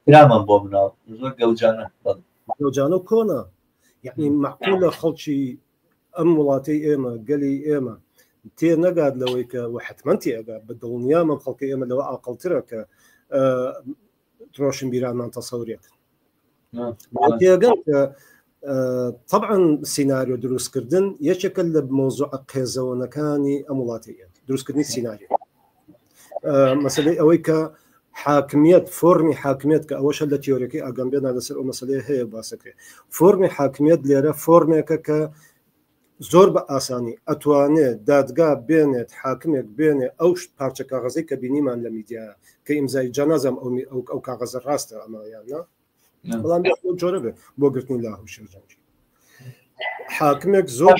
کرامان بۆ مناڵ زۆر گەوجانە گەوجانە کۆنە یعنی معقولە خەڵکی ئەم وڵاتەی ئێمە گەلی ئێمە تێ نەگات لەوەی کە و حتمما تێ ئەگات بە دڵنیام ئەم خەڵکی ئێمە لەوە ئاقڵترە کە ڕۆشنبیرانمان تەسەورێک تێگەن کە طبعا سیناریۆ دروستکردن یەکێکە لە مۆزوعە قێزەوەنەکانی ئەم وڵاتی ئێمە دروستکردنی سیناریۆ مەسلەی ئەوەی کە حاکمیت فۆرمی حاکمیت کە ئەوەشە لە تیۆرەکەی ئاگامبێنا لەسەر ئەو مەسلەیە هەیە باسەکرێ فۆرمی حاکمیت لێرە فۆرمێکە کە زۆر بە ئاسانی ئەتوانێ دادگا بێنێت حاکمێک بێنێ ئەو پارچە کاغەزەی کە بینیمان لە میدیا کە ئیمزای جا نازانم ئەو ئەو کاغەزە ڕاستە ئەمە یان نا بەڵام جۆرە بێ بۆ گرتنی لاهور شێرجەنگی حاکمێک زۆر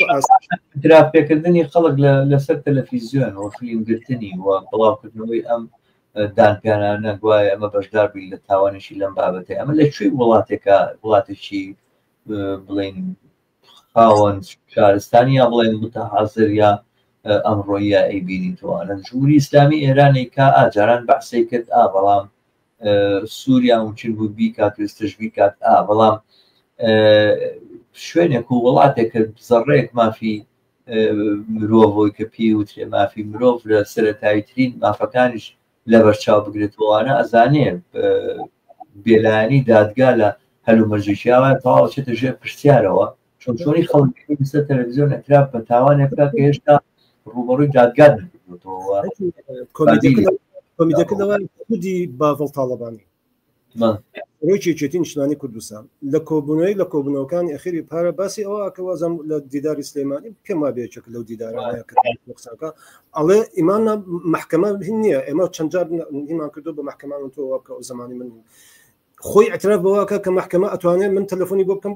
پێکردنی خەڵک لەسەر تەلەفیزیۆن و فیلم گرتنی و بڵاوکردنەوەی ئەم دانپیانانە گوایە ئەمە بەشدار بین لە تاوانێکی لەم بابەتەی ئەمە لە کوێی وڵاتێکە وڵاتێکی بڵین خاوەن شارستانی یا بڵێن متحازر یا ئەمڕۆیە ئەیبینیتەوە لە جمهوری ئیسلامی ئێرانی کا ئاجاران بەعسەی کرد ئا بەڵام سووریا ممکن بوو بیکات و ئێستش بیکات ئا بەڵام شوێنێک و وڵاتێک کە زەڕەیەک مافی مرۆڤۆی کە پێی وترێ مافی مرۆڤ لە سەرەتاییترین مافەکانیش لەبەرچاو بگرێتەوەوانە ئەزانێ بێلایەنی دادگا لە هەلومەرجێکی ئاوا تەواو چێتە ژێر پرسیارەوە چۆن چۆنی خەڵک لەسەر تەلەڤیزیۆن ئەکرا بە تاوانێک بکات کە هێشتا ڕووبەڕووی دادگا نەکردووەتەوە. کۆمیدەکە لەوە خودی باڤڵ تاڵەبانی سەرۆکی یەکێتی نیشتمانی کوردستان لە کۆبوونەوەی لە کۆبوونەوەکانی ئەخیری پارە باسی ئەوە کە وازم لە دیداری سلێمانی پێم وابێ یەکێک لەو دیدارانەیە کە قسەکە ئەڵێ ئیمان محکمە هین نییە ئێمە چەند جار هیمان کردو بە محکمەمان تۆ کە ئەو زمانی من خۆی اعتراف بەوەکە کە محکمە ئەتوانێت من تەلەفۆنی بۆ بکەم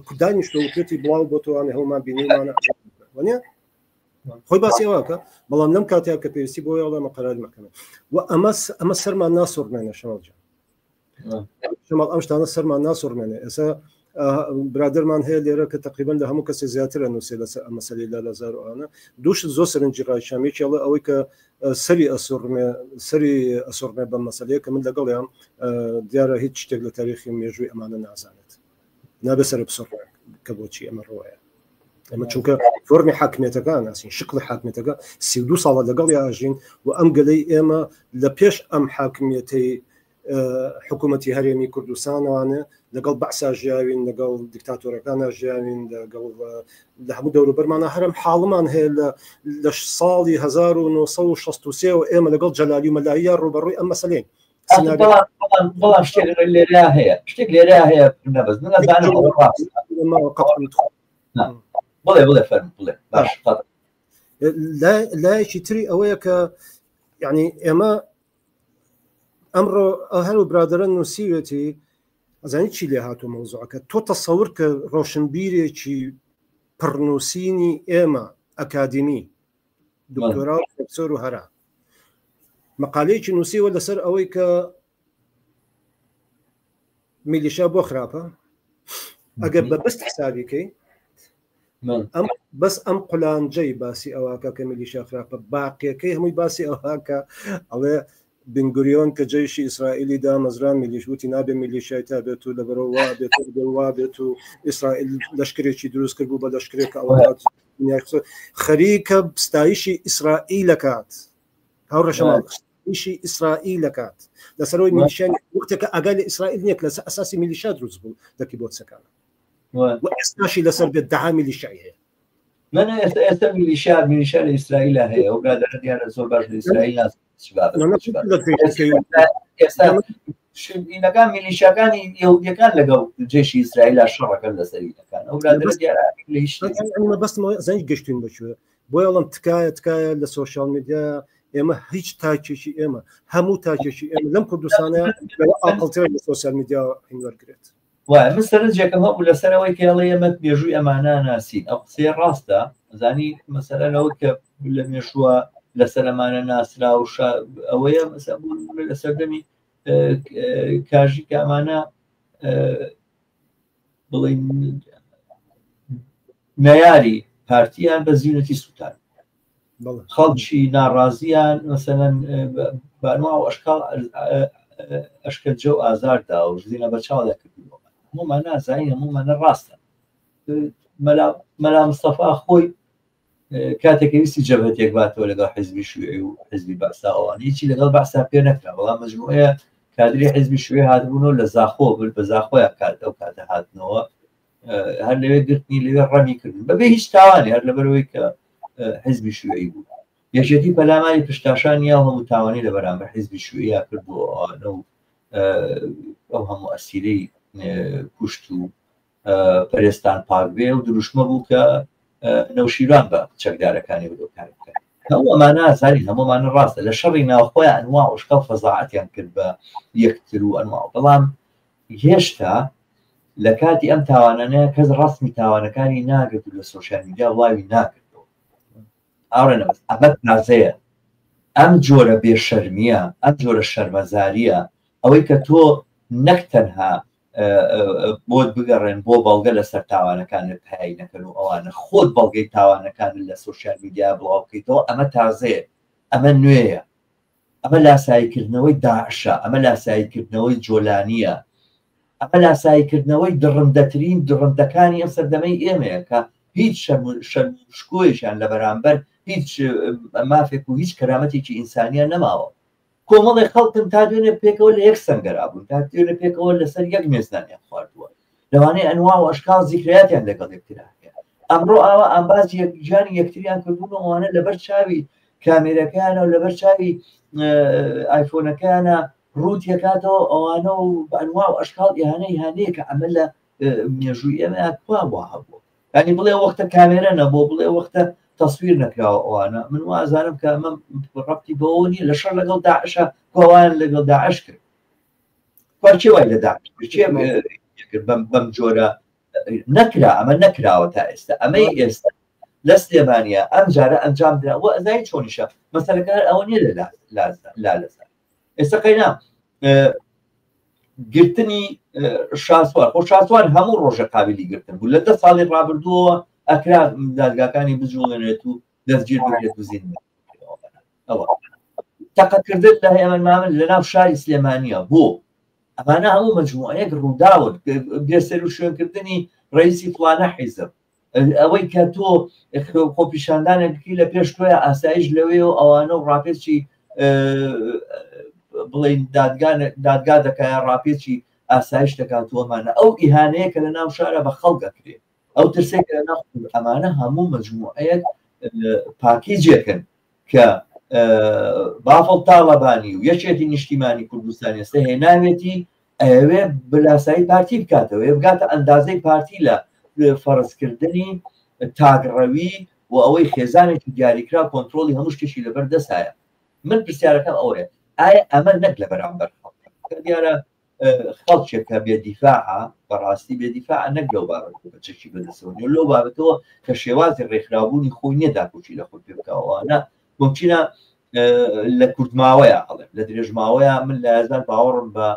کوردانیشتەوە وتێتی بڵاو بۆ توانێ هەمومان بینیمانە وانە خۆی باسی ئەوەکە بەڵام لەم کاتەیە کە پێویستی بۆ یاڵێ مەقەراری مەکەمە و ئەمە ئەمە سەرمان ناسوڕمێنە شەماڵ جان شەماڵ ئەم شتانە سەرمان ناسوڕمێنێ ئێستا برادرمان هەیە لێرە کە تقریبا لە هەموو کەسێ زیاترە نووسێ لەسەر ئەم مەسەلەی لا لەزار و ئەوانە دووش زۆر سەرنجی ڕایشام یەکی ئەڵێ ئەوەی کە سەری ئەسوڕمێ سەری ئەسوڕمێ بەم مەسەلەیە کە من لەگەڵیان دیارە هیچ شتێک لە تاریخی مێژووی ئەمانە نازانێت نابێ سەر بسڕێ کە بۆچی ئەمە ڕۆیە ئەمە چونکە فۆرمی حاکمیەتەکە ناسین شکڵی حاکمیەتەکە 32 ساڵە لەگەڵ ئاژین و ئەم گەلەی ئێمە لە پێش ئەم حاکمیەتەی حکوومەتی هەرێمی کوردستانوانە لەگەڵ بەعسا ژیاوین لەگەڵ دیکتاتۆرەکانە ژیاوین لەگەڵ لە هەموو دەوروبەرمانە هەرم حاڵمان هەیە لە ساڵی 1963 و ئێمە لەگەڵ جەلالی و مەلاییە ڕوبەڕووی ئەم مەسلەین. بەڵام شتێک لێرە هەیە شتێک لێرە هەیە نەبەز من ئەزانم بڵێ بڵێ فەرم بڵێ باش لایەکی تری ئەوەیە کە یعنی ئێمە ئەمڕۆ هەر و برادرە نووسیوێتی ئەزانی چی لێ هاتوو مەوزوعەکە تۆ تەسەور کە ڕۆشنبیرێکی پڕنووسینی ئێمە ئەکادیمی دکتۆرا و پرۆفسۆر و هەرا مقالەیەکی نووسیوە لەسەر ئەوەی کە میلیشا بۆ خراپە ئەگەر بە بەست حسابیکەی ئەم بەس ئەم قولانجەی باسی ئەوواکە کە میلیشا خراپە باقیەکەی هەمووی باسی ئەوواکە ئەڵێ بنگوریۆن کە جەیشی ئیسرائیلی دامەزران میلیش وتی نابێ میلیشای تا بێت و لەبەرەوە وا بێت و وا بێت و ئیسرائیل لەشکرێکی دروست کرد بوو بە لەشکرێک کە ئەوە خەریکە ستایشی ئیسرائیلەکات هاوڕێشەمان ئیشی ئیسرائیل دەکات لەسەرەوەی میلیشیا وەختێکە ئاگای لە ئیسرائیل نییە لەسەر ئەساسی میلیشیا دروست بوو لە کیبۆتسەکان و ئێستاشی لەسەر بێت دەها میلیشیای هەیە. من ئێستا ئێستا میلیشیا میلیشیا لە ئیسرائیل هەیە ئەو برادەرە دیارە زۆر باش لە ئیسرائیل ناس ئێستا میلیشیاکانی یهودیەکان لەگەڵ جێشی ئیسرائیل شەڕەکەن لەسەریەکان ئەو برادەرە دیارە لە هیچ مەبەستمەوە زەنگ گەشتین بەکوێ بۆیە ئەڵم تکایە تکایە لە سۆشیال میدیا ئێمە هیچ تاکێکی ئێمە هەموو تاکێکی ئێمە لەم کوردستانە ئاقڵتر لە سۆسیال میدیا هین وەرگێت. وایە من سەرنجێکم هەبوو لەسەر ئەوەی کە ئەڵێ ئێمە مێژووی ئەمانە ناسین ئەو قسەیە ڕاستە زانی مەسەلەن ئەوە کە لە مێژووە لەسەر ئەمانە ناسرا و ئەوەیە لە سەردەمی کاژی کە ئەمانە بڵین نەیاری پارتیان بە زیونەتی سووتان خەڵکی ناڕازیان مەسەلەن بەنوا و ئەشکال ئەشکەنجە و ئازاردا و زیینە بە چاڵ کردووە هەموومان نازانین هەموومانە ڕاستە مەلا مستەفا خۆی کاتێک ویستی جەبهەتێک باتەوە لەگەڵ حزبی شوعی و حزبی بەعسا ئەوان هیچی لەگەڵ بەعسا پێ نەکرا بەڵام مجموعەیە کادری حزبی شوعی هاتبوونەوە لە زاخۆ بر بە زاخۆیان کات ئەو کاتە هاتنەوە هەر لەوێ گرتنی لەوێ ڕەمی کردن بەبێ هیچ تاوانی هەر لەبەرەوەی کە حزبی شوعی بوو یەکێتی پەلاماری پشتاشان یا هەموو تاوانی لە بەرامبەر حزبی شوعیا کرد بۆ ئەوانە و ئەو هەموو ئەسیرەی کوشت و پەرستان پاک بێ و دروشمە بوو کە نەوشیروان بە چەکدارەکانی بۆ کار بکەن هەموو ئەمانە ئازاری هەموومانە ڕاستە لە شەڕی ناوخۆیان ئەنوا وشکڵ فەزاعەتیان کرد بە یەکتر و ئەنوا بەڵام هێشتا لە کاتی ئەم تاوانانە کەس ڕەسمی تاوانەکانی ناگرت و لە سۆشیال میدیا بڵاوی ناکردەوە ئاڕێ نەبەز ئەمە تازەیە ئەم جۆرە بێشەرمیە ئەم جۆرە شەرمەزاریە ئەوەی کە تۆ نەک تەنها بۆت بگەڕێن بۆ بەڵگە لەسەر تاوانەکانت پای نەکەن و ئەوانە خۆت بەڵگەی تاوانەکانت لە سۆشیال میدیا بڵاو بکەیتەوە ئەمە تازەیە ئەمە نوێیە ئەمە لاساییکردنەوەی داعشە ئەمە لاساییکردنەوەی جۆلانیە ئەمە لاساییکردنەوەی دڕندەترین دڕندەکانی ئەم سەردەمەی ئێمەیە کە هیچ شەرم شکۆیشیان لە بەرامبەر هیچ مافێک و هیچ کەرامەتێکی ئینسانیان نەماوە کۆمەڵێک خەڵکن تا دوێنێ پێکەوە لە یەک سەنگەرا بوون تا دوێنێ پێکەوە لەسەر یەک مێزدانیان خواردووە لەوانەیە ئەنوا و ئەشکال زیکرەیاتیان لەگەڵ یەکترا هەیە ئەمڕۆ ئاوا ئامباز گیانی یەکتریان کردوون و ئەوانە لەبەر چاوی کامێرەکەیانە و لەبەر چاوی ئایفۆنەکەیانە ڕووت یەکاتەوە ئەوانە و بە ئەنوا و ئەشکال ئیهانە ئیهانەیە کە ئەمە لە مێژووی ئێمە کوا وا هەبووە ینی بڵێ وەختە کامێرە نەبوو بڵێ وەختە تەسویر نەکراوە ئەوانە من وازانم کە ئەمە ڕەبتی بەوە نییە لە شەڕ لەگەڵ داعشە کۆوان لەگەڵ داعش کرد پارچێ وای لە داعش کرد بەم بەم جۆرە نەکرا ئەمە نەکراوە تا ئێستا ئەمەی ئێستا لە سلێمانیا ئەم جارە ئەنجام درا و ئەزای چۆنیشە مەسەلەکە هەر ئەوە نییە لە لالەزار ئێستا قەینا گرتنی شاسوار خۆ شاسوار هەموو ڕۆژە قابلی گرتن بوو لە دە ساڵی ڕابردووەوە ئەکرا دادگاکانی بجوڵێنێت و دەستگیر بکرێت و زیندان ئەوە تەقەکردن لە هێمن مامن لە ناو شاری سلێمانیە بۆ ئەمانە هەموو مجموعەیەک ڕووداون بێسەر و شوێنکردنی ڕئیسی فلانە حیزب ئەوەی کە تۆ خۆپیشاندانێک بکەی لە پێش تۆیە ئاسایش لەوێ و ئەوانە و ڕاپێچی بڵێین دادگا دادگا دەکا یا ڕاپێچی ئاسایش دەکات و ئەمانە ئەو ئیهانەیە کە لە ناو شارە بە خەڵک ئەکرێ ئەو ترسێک کە لە ناو ئەمانە هەموو مەجموعەیەک پاکیجێکن کە بافڵ تاڵەبانی و یەکێتی نیشتیمانی کوردستان ئێستا هێناوێتی ئەوێ بلاسایی پارتی بکاتەوە بگاتە ئەندازەی پارتی لە فەرزکردنی تاکڕەوی و ئەوەی خێزانێکی دیاریکرا کۆنتترۆلی هەموو شتێکی لەبەر دەستایە من پرسیارەکەم ئەوەیە ئایا ئەمە نەک لە بەرامبەر خەڵک دیارە خەڵکێکە بێدیفاعە بەڕاستی بێدیفاع نەک لەو بابەتەوە بە چەکی بەدەستەوە نیە لەو بابەتەوە کە شێوازی ڕێکخراوبوونی خۆی نییە داکۆکی لە خۆی پێ بکەوەوانە ممکنە لە کورتماوەیە ئەڵێم لە درێژماوەیە من لە هەزار باوەڕم بە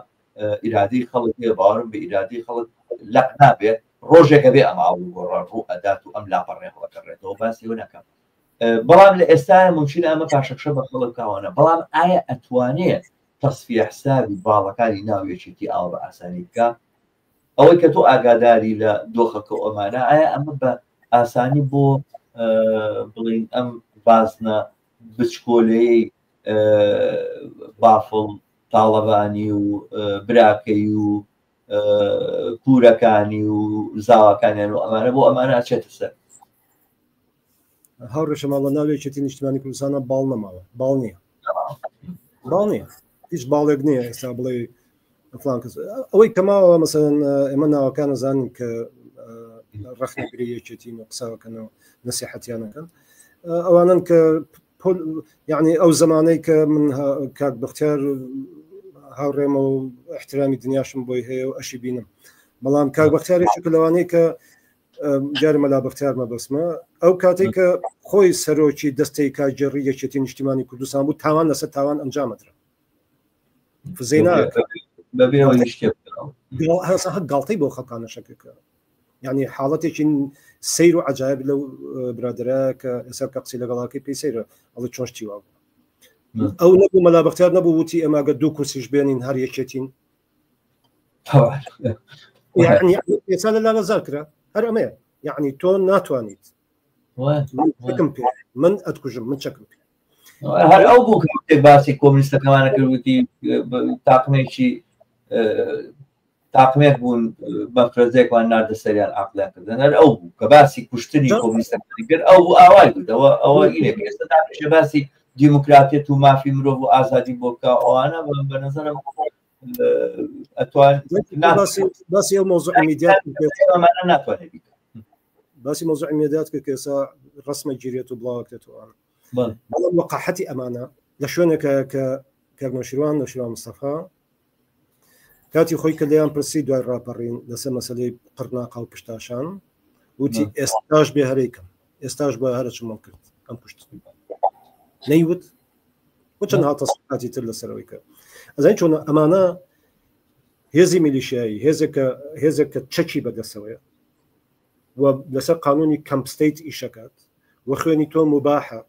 ئیرادەی خەڵک هەیە باوەڕم بە ئیرادەی خەڵک لەق نابێ ڕۆژێکە بێ ئەم ئاو گۆڕان ڕوو ئەدات و ئەم لاپەڕێ هەڵەکەڕێتەوە باسی ئەوە ناکەم بەڵام لە ئێستا ممکنە ئەمە پاشەکشە بە خەڵک کاوانە بەڵام ئایا ئەتوانێت تەسفیە حسابی باڵەکانی ناو یەکێتی ئاوا بە ئاسانی بکا؟ ئەوەی کە تۆ ئاگاداری لە دۆخەکە و ئەمانە ئایا ئەمە بە ئاسانی بۆ بڵین ئەم بازنە بچکۆلەیەی بافڵ تاڵەبانی و براکەی و پورەکانی و زاواکانیان و ئەمانە بۆ ئەمانە ئەچێتە سەر؟ هاوڕێ شەماڵ لە ناو یەکێتی نیشتمانی کوردستانە باڵ نەماوە باڵ نییە باڵ نییە هیچ باڵێک نییە ئێستا بڵێ فلان کەس ئەوەی کەماوە مەسەن ئێمە ناوەکان نەزانین کە ڕەخنەگری یەکێتین و قساوەکەنەوە نسیحەتیانەکەن ئەوانن کە یعنی ئەو زمانەی کە من کاک بەختیار هاوڕێمە و احترامی دنیاشم بۆی هەیە و ئەشی بینم بەڵام کاک بەختیارێک لەوانەیە کە دیارە مەلا بەختیار مەبەستمە ئەو کاتێک کە خۆی سەرۆکی دەستەی کارگێڕی یەکێتی نیشتیمانی کوردستان بوو تاوان لەسەر تاوان ئەنجامەدرا فزەی گاڵتەی بۆ خەڵکانە شەکرد یعنی حاڵەتێکی سیر و عجایب لەو برادرە کە ئێستا کە قسەی لەگەڵاکەی پێی سەیرە ئەڵێ چۆن شتی وا بوو ئەو نەبوو مەلا بەختیار نەبوو وتی ئێمە ئەگەر دوو کورسیش بێنین هەر یەکێتین ئێستا لە لالەزار کرا هەر ئەمەیە یعنی تۆ ناتوانیت چەکم پێ من ئەتکوژم من چەکم پێ هەر ئەو بوو کە باسی کۆمنیستەکەمانە کرد وتی تاقمێکی تاقمێک بوون مەفرەزێکمان ناردە سەریان عقلیان کردن هەر ئەو بوو کە باسی کوشتنی کۆمنیستەکانی کرد ئەو بوو ئاوای بوو ئەوە ئینێک ئێستا داپێشە باسی دیموکراتیەت و مافی مرۆڤ و ئازادی بۆ بکە ئەوانە بە نظرم ئەتوان باسی ئەو مۆزوع میدیا ناتوانێت باسی مۆزوع میدیات کرد کە ئێستا ڕسمە گیرێت و بڵاوکرێتەوە بەڵام وەقاحەتی ئەمانە لە شوێنێکە کە کاک نەوشیروان نەوشیروان مستەفا کاتی خۆی کە لێیان پرسی دوای ڕاپەڕین لەسەر مەسلەی قڕناقا و پشتاشان وتی ئێستاش بێ هەرێکم ئێستاش بە هەرە چمەم کرد ئەم کوشت نەیوت و چەند هاتەساتی تر لەسەرەوەی کە ئەزای چۆن ئەمانە هێزی میلیشیایی هێزێکە هێزێک کە چەکی بەدەسەوەیە و لەسەر قانونی کەمپستیت ئیشەکات و خوێنی تۆ مباحە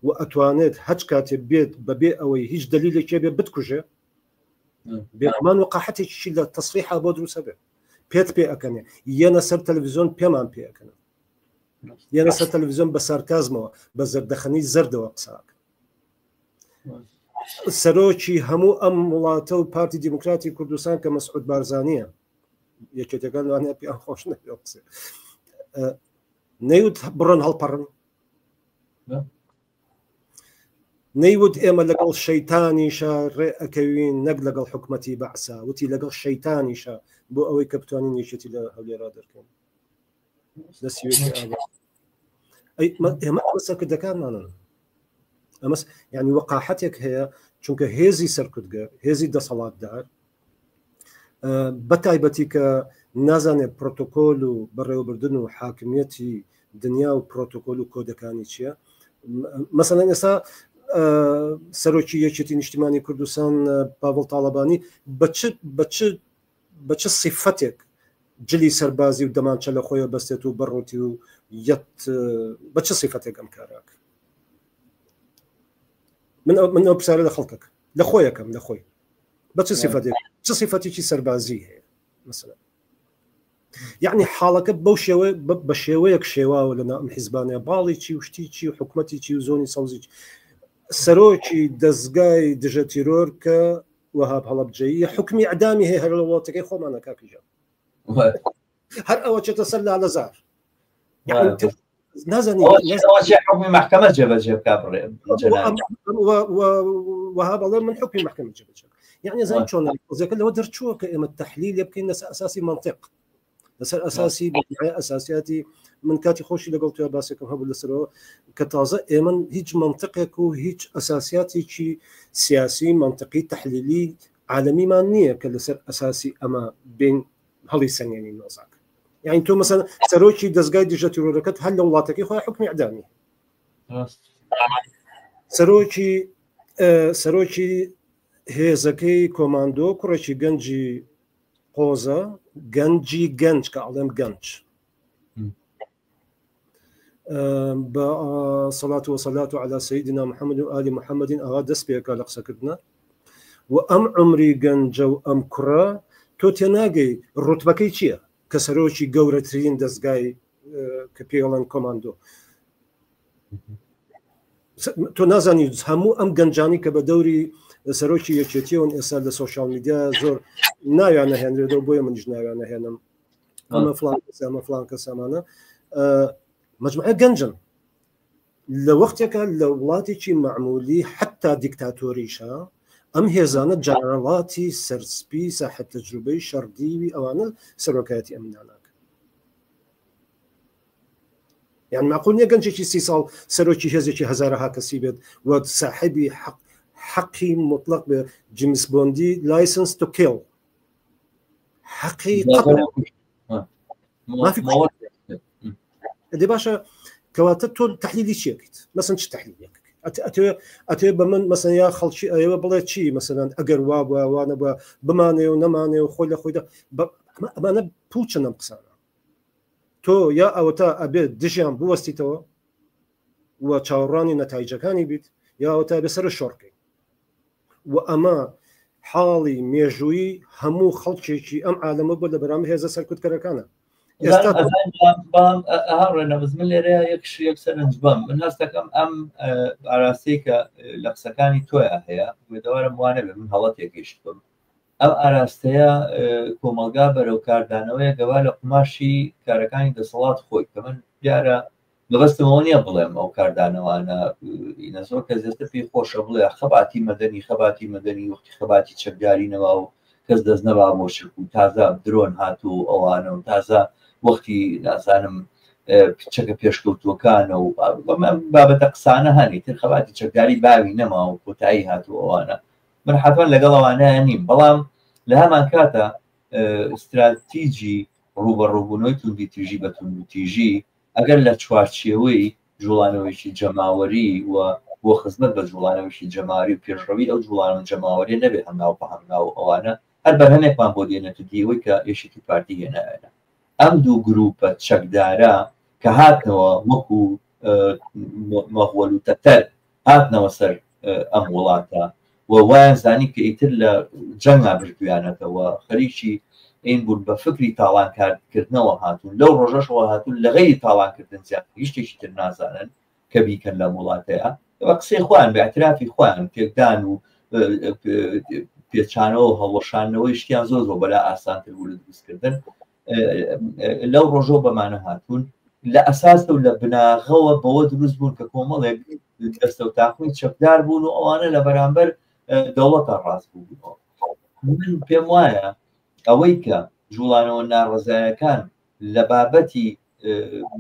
و ئەتوانێت هەچ کاتێ بێت بەبێ ئەوەی هیچ دلیلێکێ بێ بتکوژێ بێگومان وەقاحەتێکیشی لە تەسریحا بۆ دروست هەبێ پێت پێ ئەکەنێ یەنە سەر تەلەڤزیۆن پێمان پێ ئەکەن یەنە سەر تەلەڤزیۆن بە سارکازمەوە بە زەردەخەنەی زەردەوە قساکە سەرۆکی هەموو ئەم وڵاتە و پارتی دیموکراتی کوردستان کە مەسعود بارزانیە یەکێتەکان لەوانەیە پێیان خۆش نەبێ قسە نەیوت بڕۆن هەڵپەڕن نەیوت ئێمە لەگەڵ شەیتانیشا ڕێ ئەکەوین نەک لەگەڵ حکومەتی بەعسا وتی لەگەڵ شەیتانیشا بۆ ئەوەی کە بتوانین یەکێتی لە هەولێرا دەرکەین لە سیوێکی ئاوا ئێمە ئەمە سەرکردەکانمانن ئەمە یعنی وەقاحەتێک هەیە چونکە هێزی سەرکوتگەر هێزی دەسەڵاتدار بە تایبەتی کە نازانێت پرۆتۆکۆل و بەڕێوەبردن و حاکمیەتی دنیا و پرۆتۆکۆل و کۆدەکانی چییە مەسەلەن ئێستا سەرۆکی یەکێتی نیشتیمانی کوردستان پاڤڵ تاڵەبانی بە چ سیفەتێک جلی سەربازی و دەمانچە لە خۆیە بەستێت و بەڕوتی و یەت بە چ سیفەتێک ئەم کاراک من من ئەو پرسیارە لە خەڵکەکە لە خۆیەکەم لە خۆی بە چ سیفەتێک چ سیفەتێکی سەربازی هەیە مثلا یعنی حاڵەکە بەو شێوە بە شێوەیەک شێواوە لە ناو حیزبانە باڵی چی و شتی چی و حکوومەتی چی و زۆنی سەوزی سەرۆکی دەستگای دژە تیرۆر کە وەهاب هەڵەبجەیی حکمی ئەدامی هەیە هەر لە وڵاتەکەی خۆمانە کاکیژە هەر ئەوە چێتە سەر لالەزار نازانی حکمی محکمە جێبەجێ بکا بڕێ وەها بەڵێ من حکمی محکمە جێبەجێ یعنی زانی چۆن قزەکە لەوە دەرچووە کە ئێمە تحلیل لێ بکەین لەسەر ئەساسی منطق لەسەر ئەساسی ئەساسیاتی من کاتی خۆشی لەگەڵ توێ باسێکم هەبوو لەسەرەوە کە تازە ئێمە هیچ منطقێک و هیچ ئەساسیاتێکی سیاسی منطقی تحلیلی عالەمیمان نییە کە لەسەر ئەساسی ئەمە بین هەڵی سەنگێنین نۆزاک یعنی تۆ مەسەن سەرۆکی دەستگای دژە تیرۆرەکەت هەر لە وڵاتەکەی خۆی حکمی ئەدامی سەرۆکی سەرۆکی هێزەکەی کۆماندۆ کوڕێکی گەنجی قۆزە گەنجی گەنج کە ئەڵێم گەنج بە سەڵات و سەلات و على سيدنا محمد و آل محمد ئاوا دەست پێکا لە قسەکردنە و ئەم عمری گەنجە و ئەم کوڕە تۆ تێناگەی ڕوتبەکەی چییە کە سەرۆکی گەورەترین دەستگای کە پێڵەن کۆماندۆ تۆ نازانی هەموو ئەم گەنجانی کە بە دەوری سەرۆکی یەکێتیەوەن ئێستا لە سۆشیال میدیا زۆر ناویان نەهێنرێتەوە بۆیە منیش ناویان نەهێنم ئەمە فلان کەس ئەمە فلان کەس ئەمانە مجموعە گەنجن لە وەختێکە لە وڵاتێکی معمولی حتا دیکتاتۆریشە ئەم هێزانە جەنەڕاڵاتی سەرسپی ساحب تەجروبەی شەڕدیوی ئەوانە سەرۆکایەتی ئەم ناناکە یان معقول نییە گەنجێکی سی ساڵ سەرۆکی هێزێکی هەزارەها کەسی بێت و ساحبی حەق حەقی مطلق بێ جیمس بۆندی لایسنس تو کێڵ حەقی دێ باشە کەواتە تۆ تحلیلی چیەکەیت مەسن چ تحلیلێک ئەتێ بە من مەسەن یا خەڵکی ئەوە بڵێ چی مەسەەن ئەگەر وا بووە وانە بووە بمانێ و نەمانێ و خۆی لە خۆیدا ئەمانە پوچن ئەم قسانە تۆ یا ئەوەتا ئەبێت دژیان بوەستیتەوە و چاوەڕوانی نەتایجەکانی بیت یا ئەوەتا بێ سەر شۆڕکەی و ئەمە حاڵی مێژوویی هەموو خەڵکێکی ئەم عالەمە بۆ لە بەرامبەر هێزە سەرکوتکەرەکانە ئێستا ڕێنەبز من لێرە یەک یەک سەرنج بم من هەستەکەم ئەم ئاراستەی کە لە قسەکانی تۆیا هەیە وێدەوارم وانە بێ من هەڵە تێگەیشت بم ئەم ئاراستەیە کۆمەڵگا بەرەو کاردانەوەیە گەوا لە قوماشی کارەکانی دەسەڵات خۆی کە من دیارە مەبەستم ئەوە نییە بڵێم ئەو کاردانەوانە ئینە زۆر کەس ئێستا پێی خۆشە بڵێ خەباتی مەدەنی خەباتی مەدەنی وەختی خەباتی چەکداری نەما و کەس دەست نەبا بۆ چەک و تازە درۆن هات و ئەوانە و تازە وەختی نازانم چەکە پێشکەوتووەکانە و بابەتە قسانە هەنی تر خەباتی چەکداری باوی نەما و کۆتایی هات و ئەوانە من حتمما لەگەڵ ئەوانە نیم بەڵام لە هەمان کاتە استراتیجی ڕووبەڕووبوونەوەی توندی تیژی بە توندوتیژی ئەگەر لە چوارچێوەی جوڵانەوەیەکی جەماوەری و بۆ خزمەت بە جوڵانەوەیەکی جەماوەری و پێشڕەوی ئەو جوڵانەوە جەماوەریە نەبێ هەنگاو بە هەنگاو ئەوانە هەر بەرهەمێکمان بۆ دێنێتە دی ئەوەی کە یەکێتی پارتی هێنایانە ئەم دوو گروپە چەکدارە کە هاتنەوە وەکو مەغۆل و تەتەر هاتنەوە سەر ئەم وڵاتە و وایان زانی کە ئیتر لە جەنگا بردویانەتەوە خەریکی ئین بوون بە فکری تاڵانکاردکردنەوە هاتوون لەو ڕۆژەشەوە هاتوون لە غەیری تاڵانکردن زیاتر هیچ شتێکی تر نازانن کە بیکەن لەم وڵاتەیە بە قسەی خۆیان بە اعترافی خۆیان تێکدان و پێچانەوە و هەڵوەشاندنەوەی شتیان زۆر زۆر بەلا ئاسانتر بوو لە دروستکردن لەو ڕۆژەوە بەمانە هاتوون لە ئەساس و لە بناغەوە بەوە دروست بوون کە کۆمەڵێک دەستە و تاقمی چەکدار بوون و ئەوانە لە بەرامبەر دەوڵەتە ڕاست بوو من پێم وایە ئەوەی کە جوڵانەوە ناڕزایەکان لە بابەتی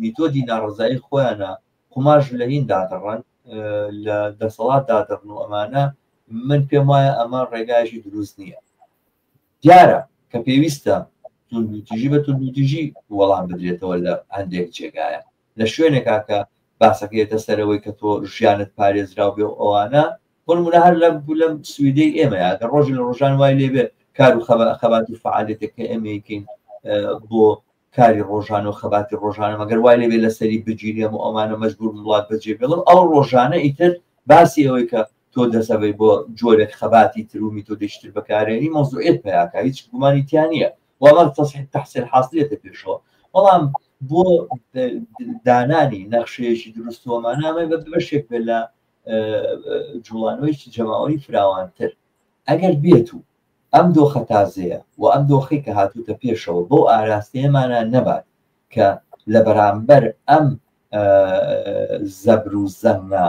میتۆدی ناڕزایی خۆیانە قوماش لە هین دادڕن لە دەسەڵات دادڕن و ئەمانە من پێم وایە ئەمە ڕێگایشی دروست نییە دیارە کە پێویستە توندوتیژی بە توندوتیژی وەڵام بدرێتەوە لە هەندێک جێگایە لە شوێنێکا کە باسەکەیەتە سەرەوەی کە تۆ ژیانت پارێزراو بێ و ئەوانە بۆ نمونە هەر لەم لەم سویدەی ئێمەیە گەر ڕۆژی لە ڕۆژان وای لێبێ کار و خەبات و فعالێتێک کە ئێمەیکەین بۆ کاری ڕۆژانە و خەباتی ڕۆژانە مەگەر وای لێبێ لەسەری بگیرێم و ئەمانە مەجبور وڵات بەجێ بێڵم ئەو ڕۆژانە ئیتر باسی ئەوەی کە تۆ دەسەبەی بۆ جۆرێک خەباتی تر و میتۆدێکی تر بەکارێنی مەوزوعیت پەیاکە هیچ گومانی تیا نییە وەڵام تەسحیح تەحسیل حاسڵیەتە پێشەوە بەڵام بۆ دانانی نەخشەیەکی دروست و ئەمانە ئەمە بە بەشێک بێت لە جوڵانەوەیکی جەماوەری فراوانتر. ئەگەر بێت و ئەم دۆخە تازەیە و ئەم دۆخەی کە هاتووتە پێشەوە بەو ئاراستەیەمانە نەبات کە لە بەرامبەر ئەم زەبر و زەنگە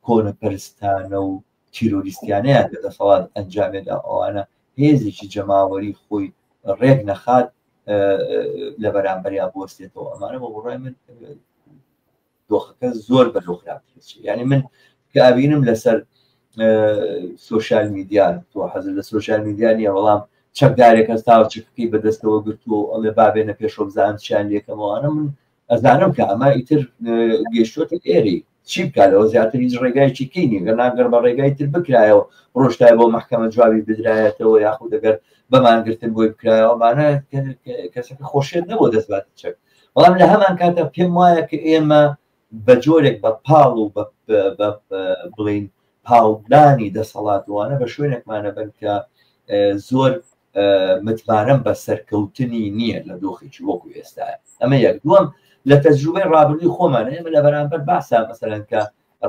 کۆنەپەرستانە و تیرۆریستیانەیە کە دەسەڵات ئەنجامێدا ئەوانە هێزێکی جەماوەری خۆی ڕێک نەخات لە بەرامبەریا بوەستێتەوە ئەمانە بە بڕای من دۆخەکە زۆر بەرەو خراپتر دەچێت یعنی من کە ئەبینم لەسەر سوۆشال میدیا تۆ حەزر لە سوۆشال میدیا نییە بەڵام چەکدارێک هەستاوە چەکەکەی بەدەستەوە گرتووە و ئەڵێ بابێنە پێشەوە بزانم چیان لێکەمەوانە من ئەزانم کە ئەمە ئیتر گەشتۆتە ئێری چی بکات لەوە زیاتر هیچ ڕێگایکی کەی نیە گەر ناگەر بە ڕێگای تر بکرایەوە ڕۆشتای بۆ محکەمە جوابی بدرایەتەوە یاخود دەگەر بەمانگرتن بۆی بکرایەوە ئەمانە کەسەکە خۆشیت نەبوو دەستبات چەک بەڵام لە هەمان کاتە پێم وایە کە ئێمە بە جۆرێک بە پاڵ و بڵین پاڵدانی دەسەڵاتوانە بە شوێنێکمانە بن کە زۆر متمانەم بە سەرکەوتنی نییە لە دۆخێکی وەکو ئێستا ئەمە یەک دووەم لە تەجروبەی ڕابردووی خۆمان ئێمە لە بەرامبەر باسا مەسەلەن کە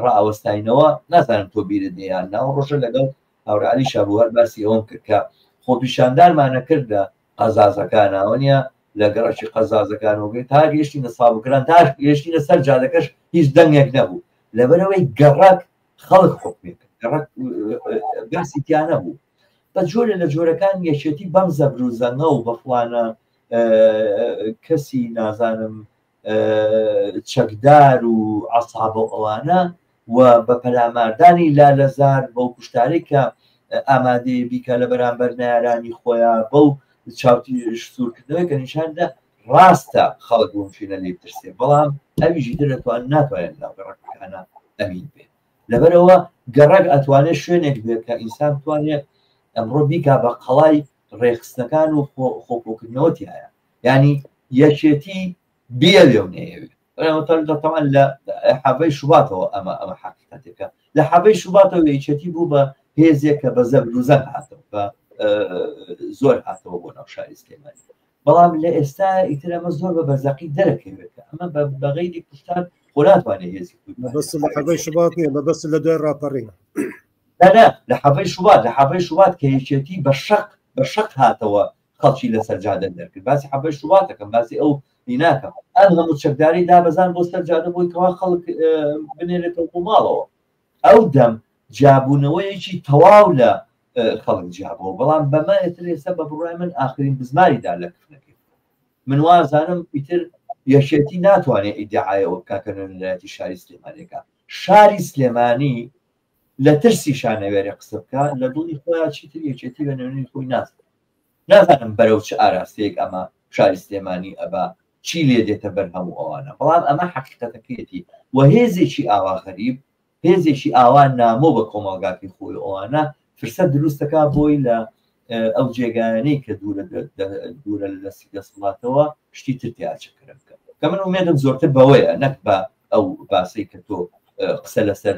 ڕائەوەستاینەوە نازانم تۆ بیرت نییە یان نا ڕۆژە لەگەڵ هاوڕێ عەلی شابوو هەر باسی ئەوەم کرد کە خۆپیشاندانمانە کرد لە قەزازەکانەوە نییە لە گەڕەکی قەزازەکانەوە گرت تا گەیشتینە سابوکران تا گەیشتینە سەر جادەکەش هیچ دەنگێک نەبوو لەبەرەوەی گەڕەک خەڵک حکومی کرد گەڕەک باسی تیا نەبوو بە جۆرە لە جۆرەکان یەکێتی بەم زەبر و زەنگە و بە فڵانە کەسی نازانم چەکدار و عسابە و ئەوانە و بە پەلاماردانی لالەزار بەو کوشتارەی کە ئامادەیە بیکە لە بەرامبەر نارانی خۆیان بەو چاوتی سوورکردنەوەی کە نیشاندا ڕاستە خەڵک ممکنە لێ بترسێ بەڵام ئەویشی تر دەتوان ناتوانێت لەناو گەڕەکەکانە ئەمین بێت لەبەرەوە گەڕەک ئەتوانێت شوێنێک بێت کە ئینسان بتوانێت ئەمڕۆ بیکا بە قەڵای ڕێکخستنەکان و خۆکۆکردنەوە تایە ینی یەکێتی بیەوێ و نەیەوێ تەوان لە حەڤەی شوباتەوە ئەمە ئەمە حقیقەتێکە لە حەڤەی شوباتەوە یەکێتی بوو بە هێزێک کە بە زەبر و زەنگ هاتەوە بە زۆر هاتەوە بۆ ناو شاری سلێمانی بەڵام لە ئێستا ئیتر ئەمە زۆر بە بەزەقی دەرەکەوێت کە ئەمە بە غەیری کوشتار خۆ ناتوانێت هێزی خۆی مەبەست لە حەڤەی شوبات نییە مەبەست لە دوای ڕاپەڕینە نا نا لە حەڤەی شوبات لە حەڤەی شوبات کە یەکێتی بە شەق بە شەق هاتەوە خەڵکی لەسەر جادە دەرکرد باسی حەڤەی شوبات دەکەم باسی ئەو ناکەم ئەم هەموو چەکداری دابەزان بۆ سەر جادە بۆی کەوا خەڵک بنێرێتەوە بۆ ماڵەوە ئەو دەم جیابوونەوەیەکی تەواو لە خەڵک جیابەوە بەڵام بەمە ئێتر ئێستا بە بڕای من ئاخرین بزماری دا لە کفنەکەی من وازانم ئیتر یەکێتی ناتوانێت ئیدعایەوە بکا کە نوێنەرایەتی شاری سلێمانیەکە شاری سلێمانی لە ترسی شانەوێرێ قسە بکە لە دڵی خۆیان چیتر یەکێتی بە نوێنەری خۆی نازانێت نازانم بەرەو چ ئاراستەیەک ئەمە شاری سلێمانی ئەبا چی لێ دێتە بەر هەموو ئەوانە بەڵام ئەمە حەقیقەتەکەیەتی و هێزێکی ئاوا غەریب هێزێکی ئاوا نامۆ بە کۆمەڵگاکەی خۆی ئەوانە فرسەت دروستەکە بۆی لە ئەو جێگایانەی کە دوورە دوورە لە دەستی دەسەڵاتەوە شتی تر تیا چەکەرە بکە کە من ئومێدم زۆرتر بەوەیە نەک بە ئەو باسەی کە تۆ قسە لەسەر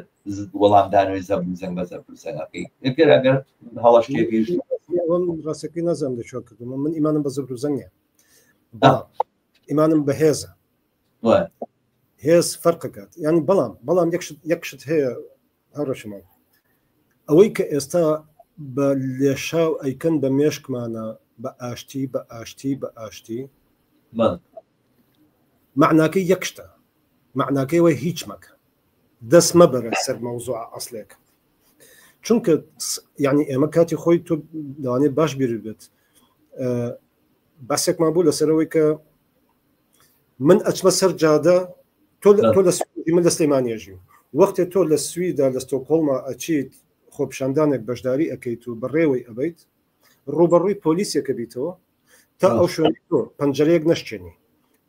وەڵامدانەوەی زەبر و زەنگ بە زەبر و زەنگەکەی ئەگەر ئەگەر هەڵەش تێگەیشت ئەوەم ڕاستەکەی نازانم لە کوێ کردم من ئیمانم بە زەبر و زەنگ نییە بەڵام ئیمانم بەهێزە هێز فەرقەکات ینی بەڵام بەڵام یەک شت هەیە هەڕەشمان ئەوەی کە ئێستا بە لێشاو ئەیکەن بە مێشکمانە بە ئاشتی بە ئاشتی بە ئاشتی معناکەی یەک شتە معناکەی وە هیچ مەکە دەست مەبەرە سەر مەوزوع ئەسلێک چونکە یعنی ئێمە کاتی خۆی تۆ لەوانەیە باش بیر بێت باسێکمان بوو لەسەرەوەی کە من ئەچمە سەر جادە تۆ تۆ لە من لە سلێمانیە ژیم وەختێ تۆ لە سویدا لە ستۆکۆڵما ئەچیت خۆپیشاندانێک بەشداری ئەەکەیت و بەڕێوەی ئەبیت ڕوبەڕووی پۆلیسێکە بیتەوە تا ئەو شوێنی تۆ پەنجەرەیەک نەشکێنی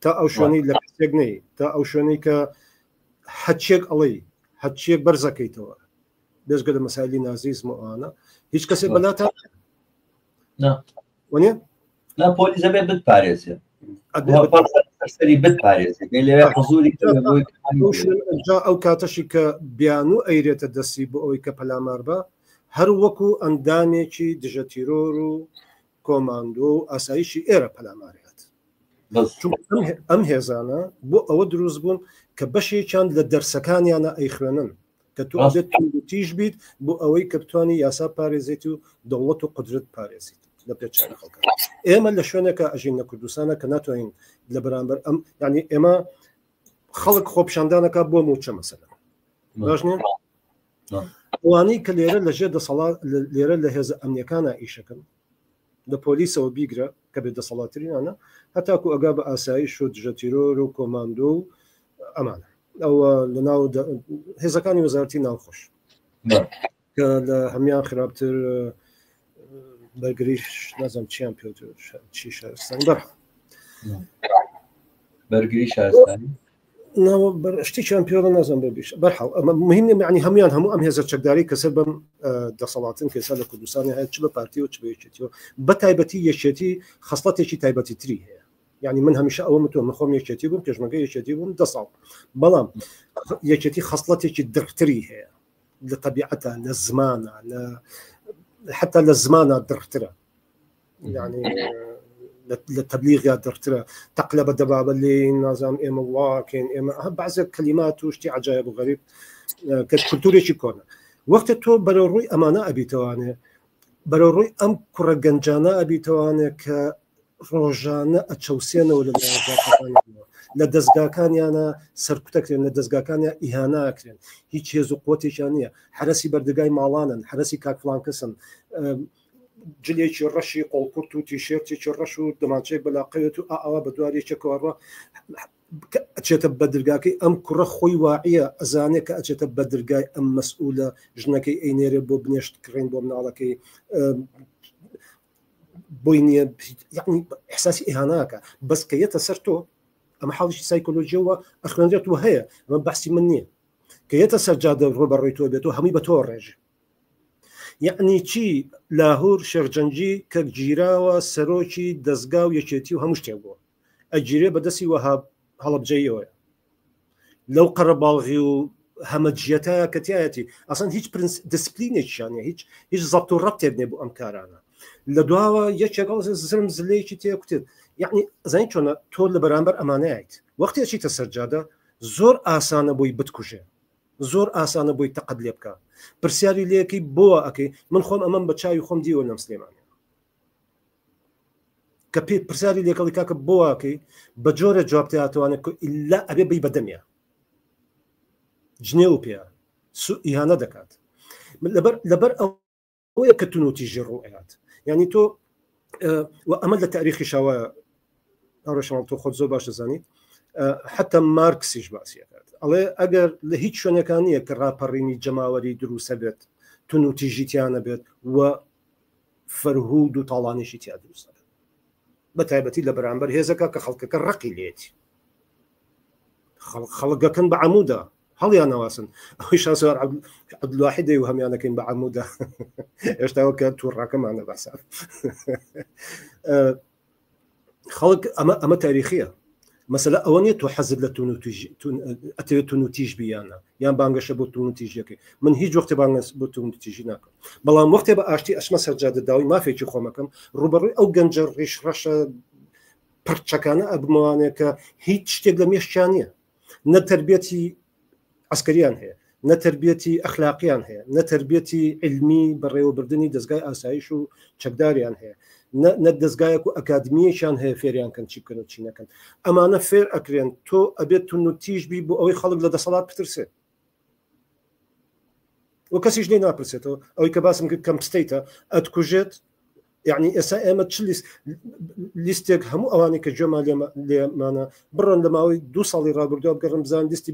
تا ئەو شوێنەی لە کەسێک نەی تا ئەو شوێنەی کە هەچێک ئەڵێی هەچیەک بەرزەکەیتەوە بێژگە لە مەسایلی نازیزم و ئەوانە هیچ کەسێک بەلاتا وەنیە نا پۆلیس ئەبێ بتپارێزێ سەری بتپارێزێ لەوێ حزوری جا ئەو کاتەشی کە بیانوو ئەیرێتە دەستی بۆ ئەوەی کە پەلامار بە هەر وەکو ئەندامێکی دژە تیرۆر و کۆماندۆ و ئاسایشی ئێرە پەلاماریات ئەم هێزانە بۆ ئەوە دروست بوون کە بەشێکیان لە دەرسەکانیانە ئەیخوێنن. کە تۆ ئەبێت تیژ بیت بۆ ئەوەی کە بتانی یاسا پارێزیت و دەوڵەت و قدرت پارێزیت لە پێچوانی خەڵکە ئێمە لە شوێنێکە ئەژین لە کوردستانە کە ناتوانین لە بەرامبەر ئەم یعنی ئێمە خەڵک خۆپشاندانەکە بۆ موچە مەسەلە باش نیە ئەوانەی کە لێرە لەژێر دەسەڵات لێرە لە هێزە ئەمنیەکانە ئیشەکەن لە پۆلیسەوە بیگرە کە بێ دەسەڵاتترینانە هەتاکو ئەگا بە ئاسایش و دژە تیرۆر و کۆماندۆ و ئەمانە ئەوە لە ناو هێزەکانی وەزارتی ناوخۆش کە لە هەمان خراپتر بەرگریش نازم چیان پێ چی شارستانی بەر بەرگری شارستانی شتێکیان پێوە نازم بەبیش بەرحاڵ ئەمە مهم نیە یعنی هەمویان هەموو ئەم هێزە چەکداری کە سەر بەم دەسەڵاتن کە ئێستا لە کوردستانی هەیە چ بە پارتی و چ بە یەکێتیەوە بە تایبەتی یەکێتی خەسڵەتێکی تایبەتی تری هەیە یعنی من هەمیشە ئەوە متوە من خۆم یەکێتی بووم پێشمەگە یەکێتی بووم دە ساڵ بەڵام یەکێتی خەسڵەتێکی دڕتری هەیە لە تەبیعەتە لە زمانە لە حتا لە زمانە دڕترە یعنی لە تەبلیغیا دڕترە تەقلە بە دەبابە لێ نازانم ئێمە واکەین ئێمە بەعزێک کەلیمات و شتی عجایب و غەریب کە کولتورێکی کۆنە وەختە تۆ بەرەو ڕووی ئەمانە ئەبیتەوانێ بەرەو ڕووی ئەم کوڕە گەنجانە ئەبیتەوانێ کە ڕۆژانە ئەچەوسێنەوە لە لە دەستگاکانیانە سەرکوتەکرێن لە دەستگاکانیان ئیهاناکرێن هیچ هێز و قوتێکیان نییە حرەسی بەردەگای ماڵانن حرەسی کاکفلانکەسن جلێکی ڕەشی قۆڵکورت و تیشێرتێکی ڕەش و دەمانچەیەک بەلاقەوێت و ئاوا بە دوار یەکێکەوە ئەچێتە بەدرگاکەی ئەم کوڕە خۆی واعیە ئەزانێ کە ئەچێتە بەدرگای ئەم مەسئولە ژنەکەی ئەینێرێ بۆ بنێشت کڕین بۆ مناڵەکەی بۆی نییە یعنی احساسی ئیهاناکە بەس کە یەتە سەر تۆ ئەمە حاڵیشی سایکۆلۆژیەوە ئەخوێنرێت و هەیە ئەمە بەحسی من نییە کە یەتە سەر جادە ڕوبەڕووی تۆ بێت و هەمووی بە تۆ ڕێژێ یەعنی چی لاهور شێخ جەنگی کە گیراوە سەرۆکی دەزگا و یەکێتی و هەموو شتێک بووە ئەگیرێ بە دەستی وەهاب هەڵەبجەیەوەیە لەو قەرەباڵغی و هەمەجیەتە کە تایەتی ئەسان هیچ پرنس دیسپلینێکیان نیە هیچ هیچ زەبت و ڕەبتێک نیە بۆ ئەم کارانە لە دواوە یەکێک زرم زلەیەکی تێکوتێت یعنی زانی چۆنە تۆ لە بەرامبەر ئەمانەیت وەختی ئەچیتە سەرجادە زۆر ئاسانە بۆی بتکوژێ زۆر ئاسانە بۆی تەقەت لێ بکە پرسیاری لەکەی بۆ ئەەکەی من خۆم ئەمەم بە چاوی خۆم دیوە لەم سلێمانی کە پێ پرسیاری لێکەڵی کاکە بۆواکەی بە جۆرە جواب تیاتوانێت ئللا ئەبێ بی بەدەمیا جنێو پێ سو ئیهانە دەکات لەبەر لەبەر ئەوەیە کە تونوتیژی ڕوئات یعنی تۆ و ئەمە لە تاریخی شاوە ڕێشەڵ تۆ خۆت زۆر باش دەزانیت حتا مارکسیش باسیەکات ئەڵێ ئەگەر لە هیچ شوێنەکان نییە کە ڕاپەڕینی جەماوەری دروسە بێت تونوتیژی تیانە بێت و فەرهود و تاڵانیشی تیا دروستە بێت بە تایبەتی لە بەرامبەر هێزەکە کە خەڵکەکە ڕقی لێتی خەڵکەکەن بە عمودا هەڵیان نەواسن ئەوەی شاسوار عەبدولواحید دەی و هەمیانەکەین بە عەمودا هێشتا وەکە تووڕەکەمانە بەسە خەڵک ئەمە ئەمە تاریخیە مەسەلە ئەوە نیە تۆ حەزت لە ئەتەوێت تون و تیژ بیانە یان بانگەشە بۆ تون و تیژەکەی من هیچ وەختێ بانگەس بۆ تون و تیژی ناکەم بەڵام وەختێ بە ئاشتی ئەچمە سەرجادە داوای مافێکی خۆمەکەم ڕوبەڕووی ئەو گەنجە ڕیش ڕەشە پرچەکانە ئەبمەوانێ کە هیچ شتێک لە مێشکیان نییە نە تربیەتی عسکەریان هەیە نە تربیەتی ئەخلاقیان هەیە نە تربیەتی علمی بەڕێوەبردننی دەستگای ئاسایش و چەکداریان هەیە نە دەستگایەک و ئەکادمیەکیان هەیە فێریان کەن چی بکەن و چی نەکەن ئەمانە فێر ئەکرێن تۆ ئەبێت تون و تیژ بی بۆ ئەوەی خەڵک لە دەسەڵات بترسێت و کەسیش لێ ناپرسێتەوە ئەوەی کە باسم کرد کەم ستەیتە ئەتکوژێت یعنی ئێستا ئێمە چ لیستێک هەموو ئەوانەی کە گوێمان لێمانە بڕۆن لە ماوەی دو ساڵی ڕابردووە بگەڕم بزان لیستی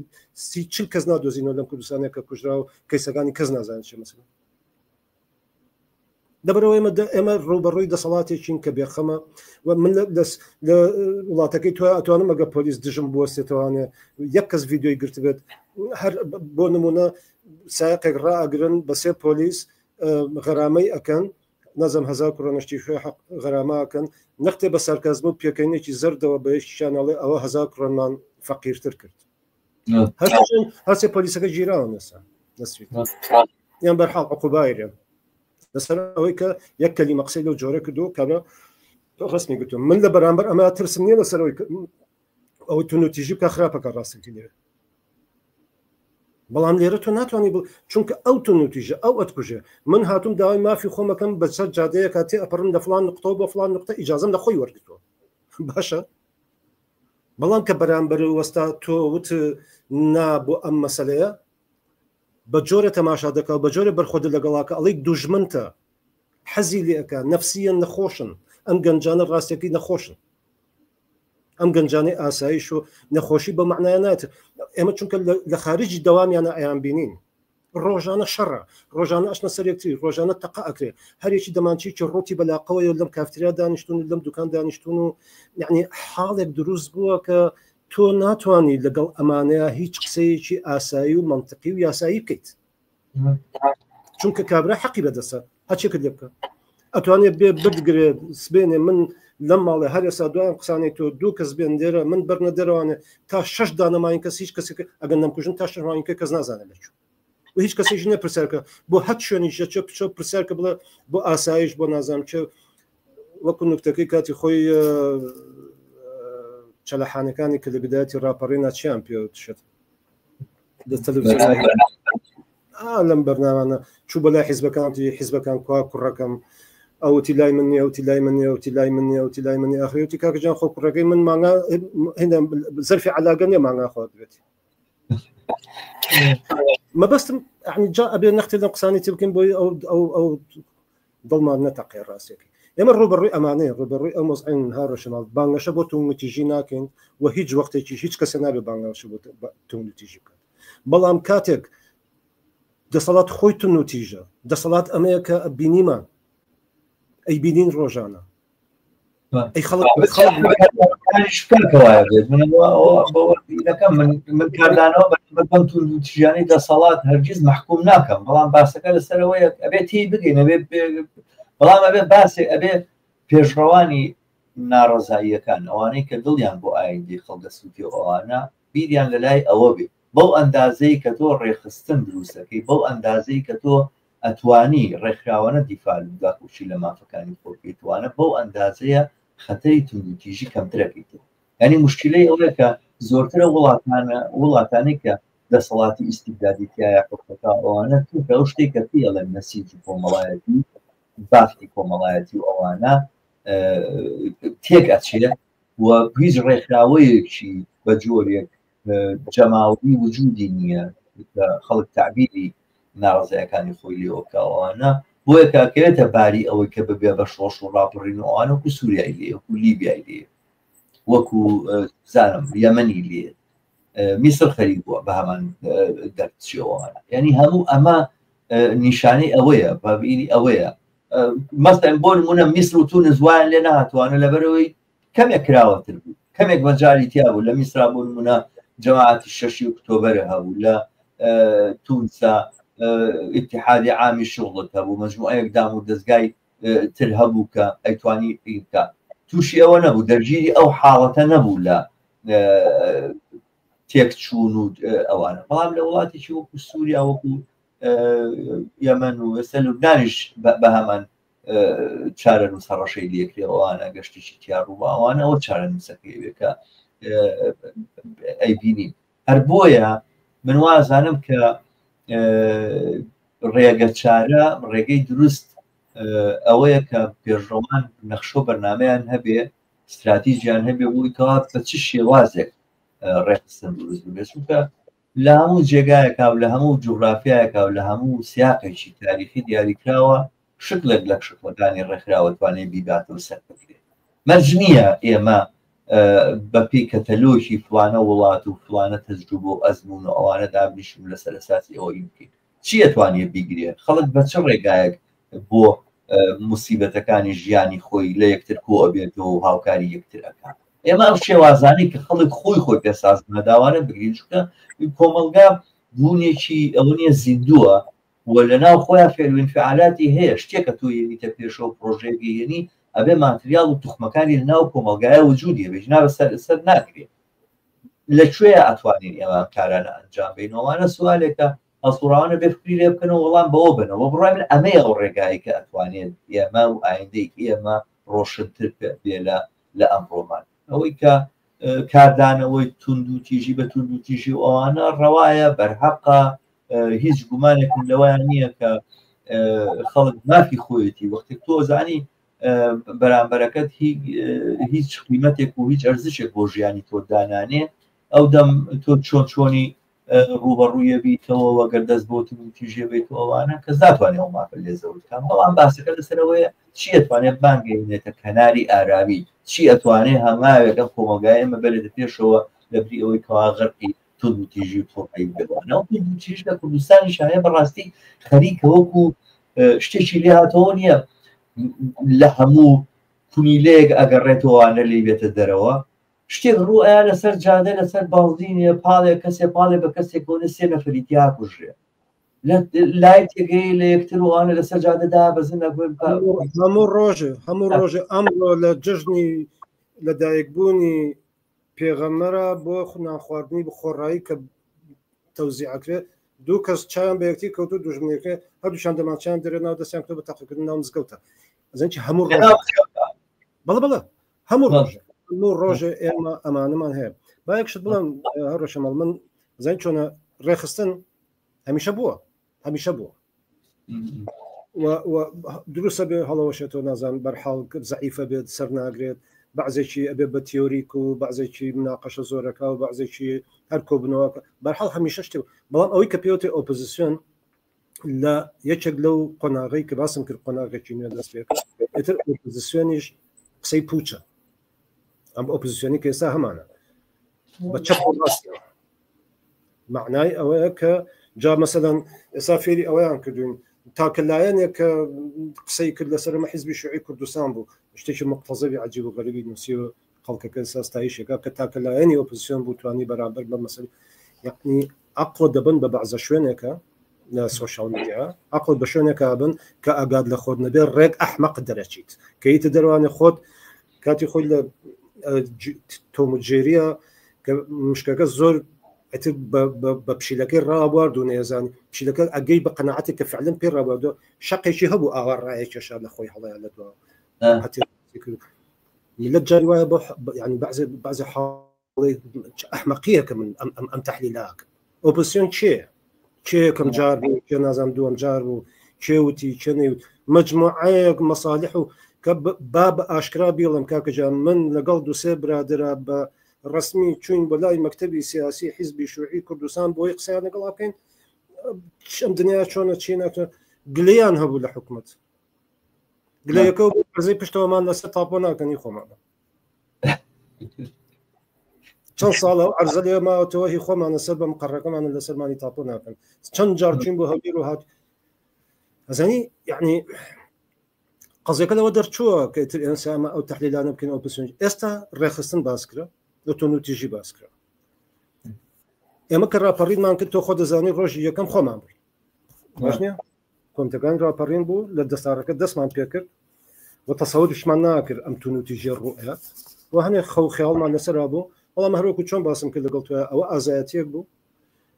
سی چل کەس نادۆزینەوە لەم کوردستانە کە کوژرا و کەیسەکانی کەس نازانێت چی مەسەلە لەبەرەوە ئێمە ئێمە ڕووبەڕووی دەسەڵاتێکین کە بێخەمە و من لە وڵاتەکەی تو ئەتوانم ئەگە پۆلیس دژم بوەستێتوانێ یەک کەس ڤیددیوی گرتبێت هەر بۆ نمونە سایقێک ڕائگرن بە سێ پۆلیس غەرامەی ئەکەن نازم هەزار کوڕەنەشتی خوێ حەق غەرامە ئەکەن نەختێ بە سارکازم و پێکەینێکی زەردەوە بە یەکیان ئەڵێ ئەوە هەزار کوڕەنمان فەقیرتر کرد هەرسێ پۆلیسەکە گیراون ئێستا لە سوید یان بەرحاڵ عقوبایرێن لەسەر ئەوەی کە یەک کەلیمە قسەی لەو جۆرە کردو کابرا ڕسمی گوتم من لە بەرامبەر ئەمە ترسم نییە لەسەر ئەوەی ئەوەی تونوتیژی بکە خراپەکە ڕاستەکەی لێ. بەڵام لێرە تۆ ناتوانانی بڵ چونکە ئەو تونوتیژە ئەو ئەتکوژێ من هاتوم داوای مافی خۆمەکەم بەسەر جادەیەکە تێ ئەپەڕم لە فلان نقطەوە بۆ فلان نقطە ئیجازم لە خۆی وەرگتووە باشە بەڵام کە بەرامبەر وەستا تۆ وت نا بۆ ئەم مەسلەیە بە جۆرە تەماشا دەکا و بە جۆرە بەرخۆدە لەگەڵاکە ئەڵی دوژمنتە حەزی لێ ئەکا نەفسیەن نەخۆشن ئەم گەنجانە ڕاستەکەی نەخۆشن ئەم گەنجانەی ئاسایش و نەخۆشی بە معنایە نات ئێمە چونکە لە خارجی دەوامیانە ئەیان بینین ڕۆژانە شەڕە ڕۆژانە ئەشنە سەر یەکتری ڕۆژانە تەقە ئەکرێ هەرێکی دەمانچێکی ڕوتی بەلاقەوەی لەم کافتریا دانیشتون و لەم دوکان دانیشتون و یعنی حاڵێک دروست بووە کە تۆ ناتوانانی لەگەڵ ئەمانەیە هیچ قسەیەکی ئاسایی و منطقی و یاسایی بکەیت چونکە کابرا حەقی بەدەسە هەچێکت لێ بکە ئەتوانێت بێ بدگرێ سبێنێ من لەم ماڵێ هەر ئێستا دوایان قسانەی تۆ دوو کەس بێن لێرە من بەرنە دەرەوانێ تا شش دانەماین کەس هیچ کەسێک ئەگەر نەمکوژن تا شش ماین کە کەس نازانێت لەچوو و هیچ کەسێک نیە پرسیارکە بۆ هەر شوێنیش دەچێت بچۆ پرسیارکە بڵێ بۆ ئاسایش بۆ نازانم چێ وەکو نوکتەکەی کاتی خۆی چەلەحانەکانی کە لە بدایەتی ڕاپەڕینا چیان پێ شت لە تەلەڤیزیۆن لەم بەرنامانە چوو بەلای حیزبەکان وتی حیزبەکان کوا کوڕەکەم ئەوتی لای من نیە ئەوتی لای من نیە ئەوتی لای من نیە ئەوتی لای من نیە ئاخری وتی کاکە جان خۆ کوڕەکەی من مانگا هێندە زەرفی عەلاگە نیە مانگا خۆت بێت مەبەستم یعنی جا ئەبێ نەختێ لەم قسانی تر بکەین بۆی ئەو ئەو ئەو دڵمان نەتەقێ ڕاستەکەی ئێمە ڕوبەڕووی ئەمانەیە ڕوبەڕووی ئەو مەزعین هاڕەشەماڵ بانگەشە بۆ توندوتیژی ناکەین و هیچ وەختێکی هیچ کەسە نابێ بانگەشە بۆ توندوتیژی بکات بەڵام کاتێک دەسەڵات خۆی توندوتیژە دەسەڵات ئەمەیە کە بینیمان ئەی بینین ڕۆژانە ئەی خەڵک من من کاردانەوە بەم توندوتیژیانەی دەسەڵات هەرگیز مەحکوم ناکەم بەڵام باسەکە لەسەرەوەیە ئەبێت تێی بگەین ئەبێ بەڵام ئەبێ باسێ ئەبێ پێشڕەوانی ناڕەزاییەکان ئەوانەی کە دڵیان بۆ ئایندەی خەڵک دەسووتێ و ئەوانە بیریان لە لای ئەوە بێ بەو ئەندازەی کە تۆ ڕێکخستن دروستەکەی بەو ئەندازەی کە تۆ ئەتوانی ڕێکخراوانە دیفاع و داکۆکی لە مافەکانی خۆ بکەیت وانە بەو ئەندازەیە خەتەری توندوتیژی کەمترەکەیتەوە یعنی مشکلەی ئەوەیە کە زۆرترە وڵاتانە وڵاتانەی کە دەسەڵاتی ئیستیبدادی تایە حکومەکە ئەوانە چونکە ئەو شتێک کە پێی ئەڵێن نەسیجی کۆمەڵایەتی بافتی کۆمەڵایەتی و ئەوانە تێک ئەچێ و هیچ ڕێکخراوەیەکی بە جۆرێک جەماوەری وجودی نییە کە خەڵک تعبیری ناڕزایەکانی خۆی لێوە بکەوانە بۆیە کاکەوێتە باری ئەوەی کە ببێ بە شۆڕش و ڕاپەڕین و ئەوانە وەکو سووریای لێ وەکو لیبیای لێ وەکو زانم یەمەنی لێ میسر خەریک بووە بە هەمان دەرچەوەوانە یعنی هەموو ئەمە نیشانەی ئەوەیە بابیری ئەوەیە مەسەن بۆ نمونە میسر و تونس وایان لێ نەهاتوانە لەبەرەوەی کەمێک کراوەتر بوو کەمێک مەجای تیا بوو لە میسرا بۆ نمونە جەماعەتی شەشی ئۆکتۆبەر هەبوو لە تونسا اتحادی عامی شغڵت هەبوو مەجموعەیەک دام و دەستگای تر هەبوو کە ئەیتوانی بکە تووشی ئەوە نەبوو دەرگیری ئەو حاڵەتە نەبوو لە تێکچوون و ئەوانە بەڵام لە وڵاتێکی وەکو سووریا وەکو یەمەن و ئێستا لوبنانیش بە هەمان چارەنووس هەڕەشەی لێکرێ ئەوانە گەشتێکی تیا ڕوو ئەوانە ئەوە چارەنووسەکەی بێ کە ئەیبینین هەر بۆیە من وازانم کە ڕێگە چارە ڕێگەی دروست ئەوەیە کە پێشڕەوان نەخشە و بەرنمەیان هەبێ استراتیژیان هەبێ بۆی کەوا بە چ شێوازێک ڕێخستن دروست ببێت چونکە لە هەموو جێگایەکا و لە هەموو جوغرافیایەکا و لە هەموو سیاقێکی تاریخی دیاریکراوە شکڵێک لە شکڵەکانی ڕێکخراوە توانێت بیباتەوە سەر بگرێت مەرج نییە ئێمە بەپێی کەتەلۆکی فلانە وڵات و فلانە تەجروبە و ئەزمون و ئەوانە دابنیشن و لەسەر ئەساسی ئەوەی بکەین چی ئەتوانێت بیگرێت خەڵک بە چ ڕێگایەک بۆ موسیبەتەکانی ژیانی خۆی لە یەکتر کۆ ئەبێتەوە و هاوکاری یەکتر ئەکات ئێمە ئەو شێوازانەی کە خەڵک خۆی خۆی پێ ساز نەداوانە بگرین چونکە کۆمەڵگا بوونێکی ئەوە نییە زیندووە و لە ناو خۆیان فعل و انفعالاتی هەیە شتێکە تۆ یەنیتە پێشەوە پرۆژەیەکی یەنی ئەبێ ماتریاڵ و توخمەکانی لە ناو کۆمەڵگایە وجودی هەبێ نابە سەر سەر ناگرێ لە کوێ ئەتوانین ئێمە ئەم کارانە ئەنجام بین ئەوانە سوالێکە هەڵسوڕاوانە بێ فکری لێ بکەنەوە وەڵام بەوە بنەوە بڕای من ئەمەیە ئەو ڕێگایە کە ئەتوانێت ئێمە و ئایندەی ئێمە ڕۆشنتر بێ لە لە ئەمڕۆمان ئەوەی کە کاردانەوەی توند و تیژی بە توند و تیژی و ئەوانە ڕەوایە بەرهەقە. هیچ گومانێکم لەوەیان نییە کە خەڵک مافی خۆیەتی وەختێک تۆ زانی بەرامبەرەکەت هیچ قیمەتێک و هیچ ئەرزشێک بۆ ژیانی تۆ دانانێ ئەو دەم تۆ چۆن چۆنی ڕوبەڕوویە بیتەوە وەگەر دەست بۆ تیژێ بێت و ئەوانە کەس ناتوانێت ئەو مافە لێ زەوت کام بەڵام باسەکە لەسەرەوەیە چی ئەتوانێت بانگەێنێتە کەناری ئارامی چی ئەتوانێت هەنگاوێک ئەم کۆمەڵگای ئێمە بەرێتە پێشەوە لەبری ئەوەی کەوا غەرقی توندوتیژی و توڕەیی بێتوانە ئەو توندوتیژ لە کوردستانی شایە بەڕاستی خەریکە وەکو شتێکی لێ هاتەوە نییە لە هەموو کونیلەیەک ئەگەڕێتەوەوانە لی بێتە دەرەوە شتێک ڕوو ئەیا لەسەر جادە لەسەر بەڵزینێ پاڵێ کەسێ پاڵێ بە کەسێک کۆنە سێ نەفەری تیا کوژرێ لای تێگەی لە یەکتر وانە لەسەر جادەدا بەزن هەموو ڕۆژێ هەموو ڕۆژێ ئەمڕۆ لە جژنی لەدایکبوونی پێغەمەرە بۆ نانخواردنی بخۆڕایی کە تەوزیعەکرێت دوو کەس چیان بە یەکتی کەوتو دوژمنەکە هەردووشان دەمانچیان دەرێت ناو دەستیان کردو بە تەقەکردن ناو مزگەوتە ئەزان چی هەموو ڕۆژ بەڵێ بەڵێ هەموو ڕۆژ هەموو ڕۆژێ ئێمە ئەمانەمان هەیە با یەک شت بڵێم هەر ڕۆژەمەڵ من زین چۆنە ڕێخستن هەمیشە بووە هەمیشە بووە دروستە بێ هەڵەوەشێتەوە نازان بەرحاڵ زەعیفە بێت سەر ناگرێت بەعزێکی ئەبێ بە تیۆریک و بەعزێکی مناقەشە زۆرەکە و بەعزێکی هەر کۆبنەوە بەرحاڵ هەمیشە شتێ بەڵام ئەوەی کە پێوتێ ئۆپۆزیسیۆن لە یەکێک لەو قۆناغەی کە باسم کرد قۆناغێکی نوێ دەست پێ کرد ئیتر ئۆپۆزیسیۆنیش قسەی پوچە ئەم ئۆپۆزیسیۆنی کە ئێستا هەمانە بە چەپ و ڕاستەوە معنای ئەوەیە کە جا مەسەدەن ئێستا فێری ئەوەیان کردوین تاکە لایەنێک کە قسەی کرد لەسەر ئەمە حیزبی شوعی کوردستان بوو شتێکی مقتەزەبی عجیب و غەریبی نووسی و خەڵکەکە ئێستا ستایشێکە کە تاکە لایەنی ئۆپۆزیسیۆن بوو توانی بەرامبەر بە مەسەل یعنی عقل دەبن بە بەعزە شوێنێکە لە سۆشیال میدیا عقل بە شوێنێکە بن کە ئاگاد لە خۆت نەبێ ڕێک ئەحمەق دەرەچیت کە یتە دەروانێ خۆت کاتی خۆی لە تۆم و جێریە کە مشکەکە زۆر ئەتر بە پشیلەکەی ڕابوارد و نێزان پشیلەکە ئەگەی بە قەنەعەتێک کە فعلن پێ ڕابواردوە شەقێکی هەبوو ئاوا ڕایەکێشا لە خۆی هەڵەیان لە دوا ملت جاری وایە بۆ ینی بەعزێ بەعزێ حاڵی ئەحمەقیەکە من ئەم ئەم ئەم تحلیلاکە ئۆپۆزیسیۆن کێ کێ یەکەم جار بوو کێ نازانم دووەم جار بوو کێ وتی کێ نەیوت مجموعەیەک مەساڵح و کە با بە ئاشکرا بیڵم کاکە جان من لەگەڵ دوسێ برادرا بە ڕسمی چوین بۆ لای مەکتەبی سیاسی حیزبی شوعی کوردستان بۆی قسەیان لەگەڵا بکەین ئەم دنیا چۆنە چی ناکە گلیان هەبوو لە حکومت گلەیەکە و بەرزەی پشتەوەمان لەسەر تاپۆ ناکەنی خۆمانە چەند ساڵە و عەرزە لێ ماوەتەوە هی خۆمانە سەر بە مقەڕەکەمانە لەسەرمانی تاپۆ ناکەن چەند جار چوین بۆ هەولێر و هات ئەزانی یعنی قەزیەکە لەوە دەرچووە کە ئیتر ئێستا ئەمە ئەو تحلیلانە بکەین ئەو پرسیار ئێستا ڕێخستن باس کرا لە توندوتیژی باس کرا ئێمە کە ڕاپەڕینمان کرد تۆ خۆ دەزانی ڕۆژی یەکەم خۆمان بووین باش نییە کۆمیتەکان ڕاپەڕین بوو لە دەستارەکە دەستمان پێکرد و تەسەوریشمان ناکرد ئەم توندوتیژی ڕوئەت و هەنێک خەو خیاڵمان لەسەرا بوو بەڵام هەروەکو چۆن باسم کرد لەگەڵ تۆ ئەوە ئازایەتیەک بوو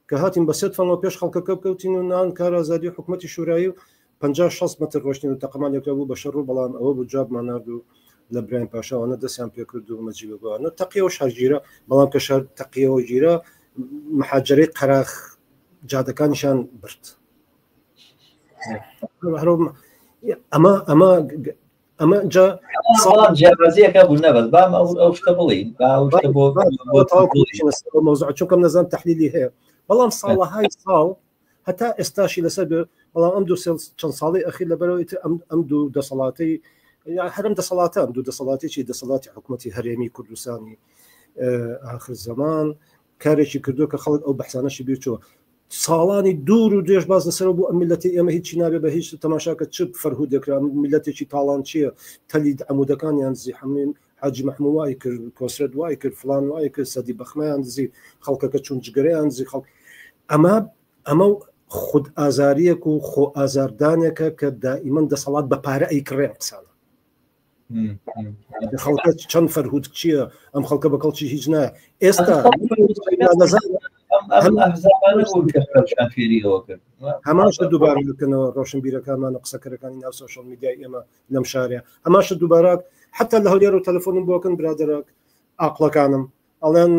کە هاتین بە سێ تفەنگەوە پێش خەڵکەکە بکەوتین و نان کار ئازادی و حکوومەتی شورایی و 50 60 متر ڕۆشتین و تەقەمان لێکرا بوو بە شەڕ و بەڵام ئەوە بوو جوابمان نارد و لە برایم پاشاوانە دەستیان پێکرد و مەجیبەگوانە تەقیەوە شار گیرا بەڵام کە شار تەقیەوە گیرا محاجرەی قەراخ جادەکانیشان برد ئەمە ئەمە ئەمە جا ساڵان جیاوازیەکە بوو نەبەس بام ئەو ئەو شتە بڵین با ئەو شتە بۆ مەوزوع چونکەم نەزان تحلیلی هەیە بەڵام ساڵەهای ساڵ هەتا ئێستاشی لەسەر بێ بەڵام ئەم دوو چەند ساڵی ئەخیر لەبەرەوەی تر ئەم ئەم دوو دەسەڵاتی هەرم دەسەڵاتە ئەم دوو دەسەڵاتێکی دەسەڵاتی حکوومەتی هەرێمی کوردستانی ئاخر زەمان کارێکی کردو کە خەڵک ئەو بەحسانەشی بیرچووە ساڵانی دوور و درێژ باس لەسەر بوو ئەم میلەتی ئێمە هیچی نابێ بە هیچ تەماشاکە چ فەرهودێکرا میلەتێکی تاڵان چییە تەلی عمودەکانیان دزی حەمین حاجی مەحموو وای کرد کۆسرەت وای کرد فلان وای کرد سەدی بەخمەیان دزی خەڵکەکە چون جگەرەیان دزی خەڵک ئەمە ئەمە خود ئازاریەک و خۆ ئازاردانێکە کە دائیمەن دەسەڵات بە پارە ئەیکڕێ قسانە خەڵکە چەند فەرهود چییە ئەم خەڵکە بە کەڵکی هیچ نایە ئێستا هەمان شت دووبارە بکەنەوە ڕۆشنبیرەکانمان و قسەکەرەکانی ناو سۆشیال میدیای ئێمە لەم شارە هەمان شت دووبارە حتا لە هەولێر و تەلەفۆنم بۆکەن برادەرەک ئاقڵەکانم ئەڵێن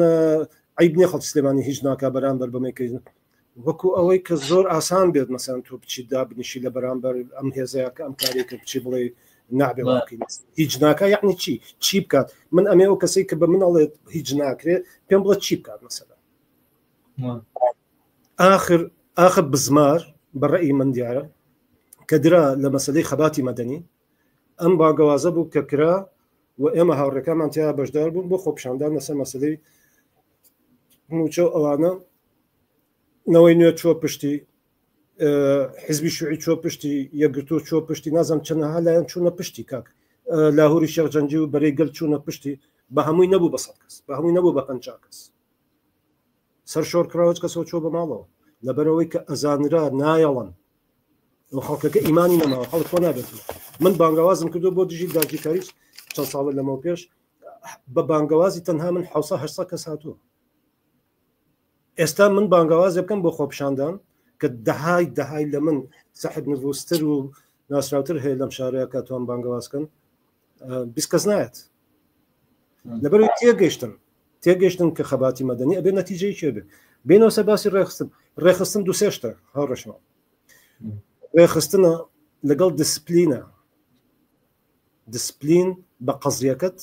عیب نییە خەڵکی سلێمانی هیچ ناکا بەرامبەر بەمەی کەین. وەکو ئەوەی کە زۆر ئاسان بێت مەسەن تۆ بچی دابنیشی لە بەرامبەر ئەم هێزەیە کە ئەم کارێک کە بچی بڵێ نابێ واقعی هیچ ناکە یعنی چی چی بکات؟ من ئەمێ ئەو کەسێک کە بە من ئەڵێت هیچ ناکرێت پێم بڵێ چی بکات مەسەلەن؟ آخر آخر بزمار بە ڕەئی من دیارە کە درا لە مەسلەی خەباتی مەدەنی ئەم باگەوازە بوو کە کرا و ئێمە هاوڕێکانمان تیا بەشدار بوون بۆ خۆپیشاندان لەسەر مەسلەی موچە و ئەوانە. نەوەی نوێ چۆ پشتی حزبی شوعی چۆ پشتی یەکگرتوو چۆ پشتی نازم چەنەها لایەن چوونە پشتی کاک لاهوری شێخ جەنگی و بەرەی گەل چوونە پشتی بە هەمووی نەبوو بە 100 کەس بە هەمووی نەبوو بە 50 کەس سەر شۆر کراوە کەسەوە چۆ بە ماڵەوە لەبەرەوەی کە ئەزانرا نایەڵن و خەڵکەکە ئیمانی نەماوە خەڵک خۆ نابێت. من بانگەوازم کردو بۆ دژی داگیرکاری چەند ساڵە لەمەو پێش بە بانگەوازی تەنها من 700 800 کەس هاتووە. ئێستا من بانگەوازێ بکەم بۆ خۆپیشاندان کە دەهای دەهای لە من سەحب نفوستر و ناسراوتر هەیە لەم شارەیە کە توان بانگەواز کەن 20 کەس نایەت. لەبەرەوەی تێگەیشتن تێگەیشتن کە خەباتی مەدەنی ئەبێ نەتیجەی چێ بێ. بێنەوە سەر باسی ڕێخستن. ڕێخستن دوو سێ شتە هاوڕێشمان. ڕێخستنە لەگەڵ دیسپلینە. دیسپلین بە قەزیەکەت،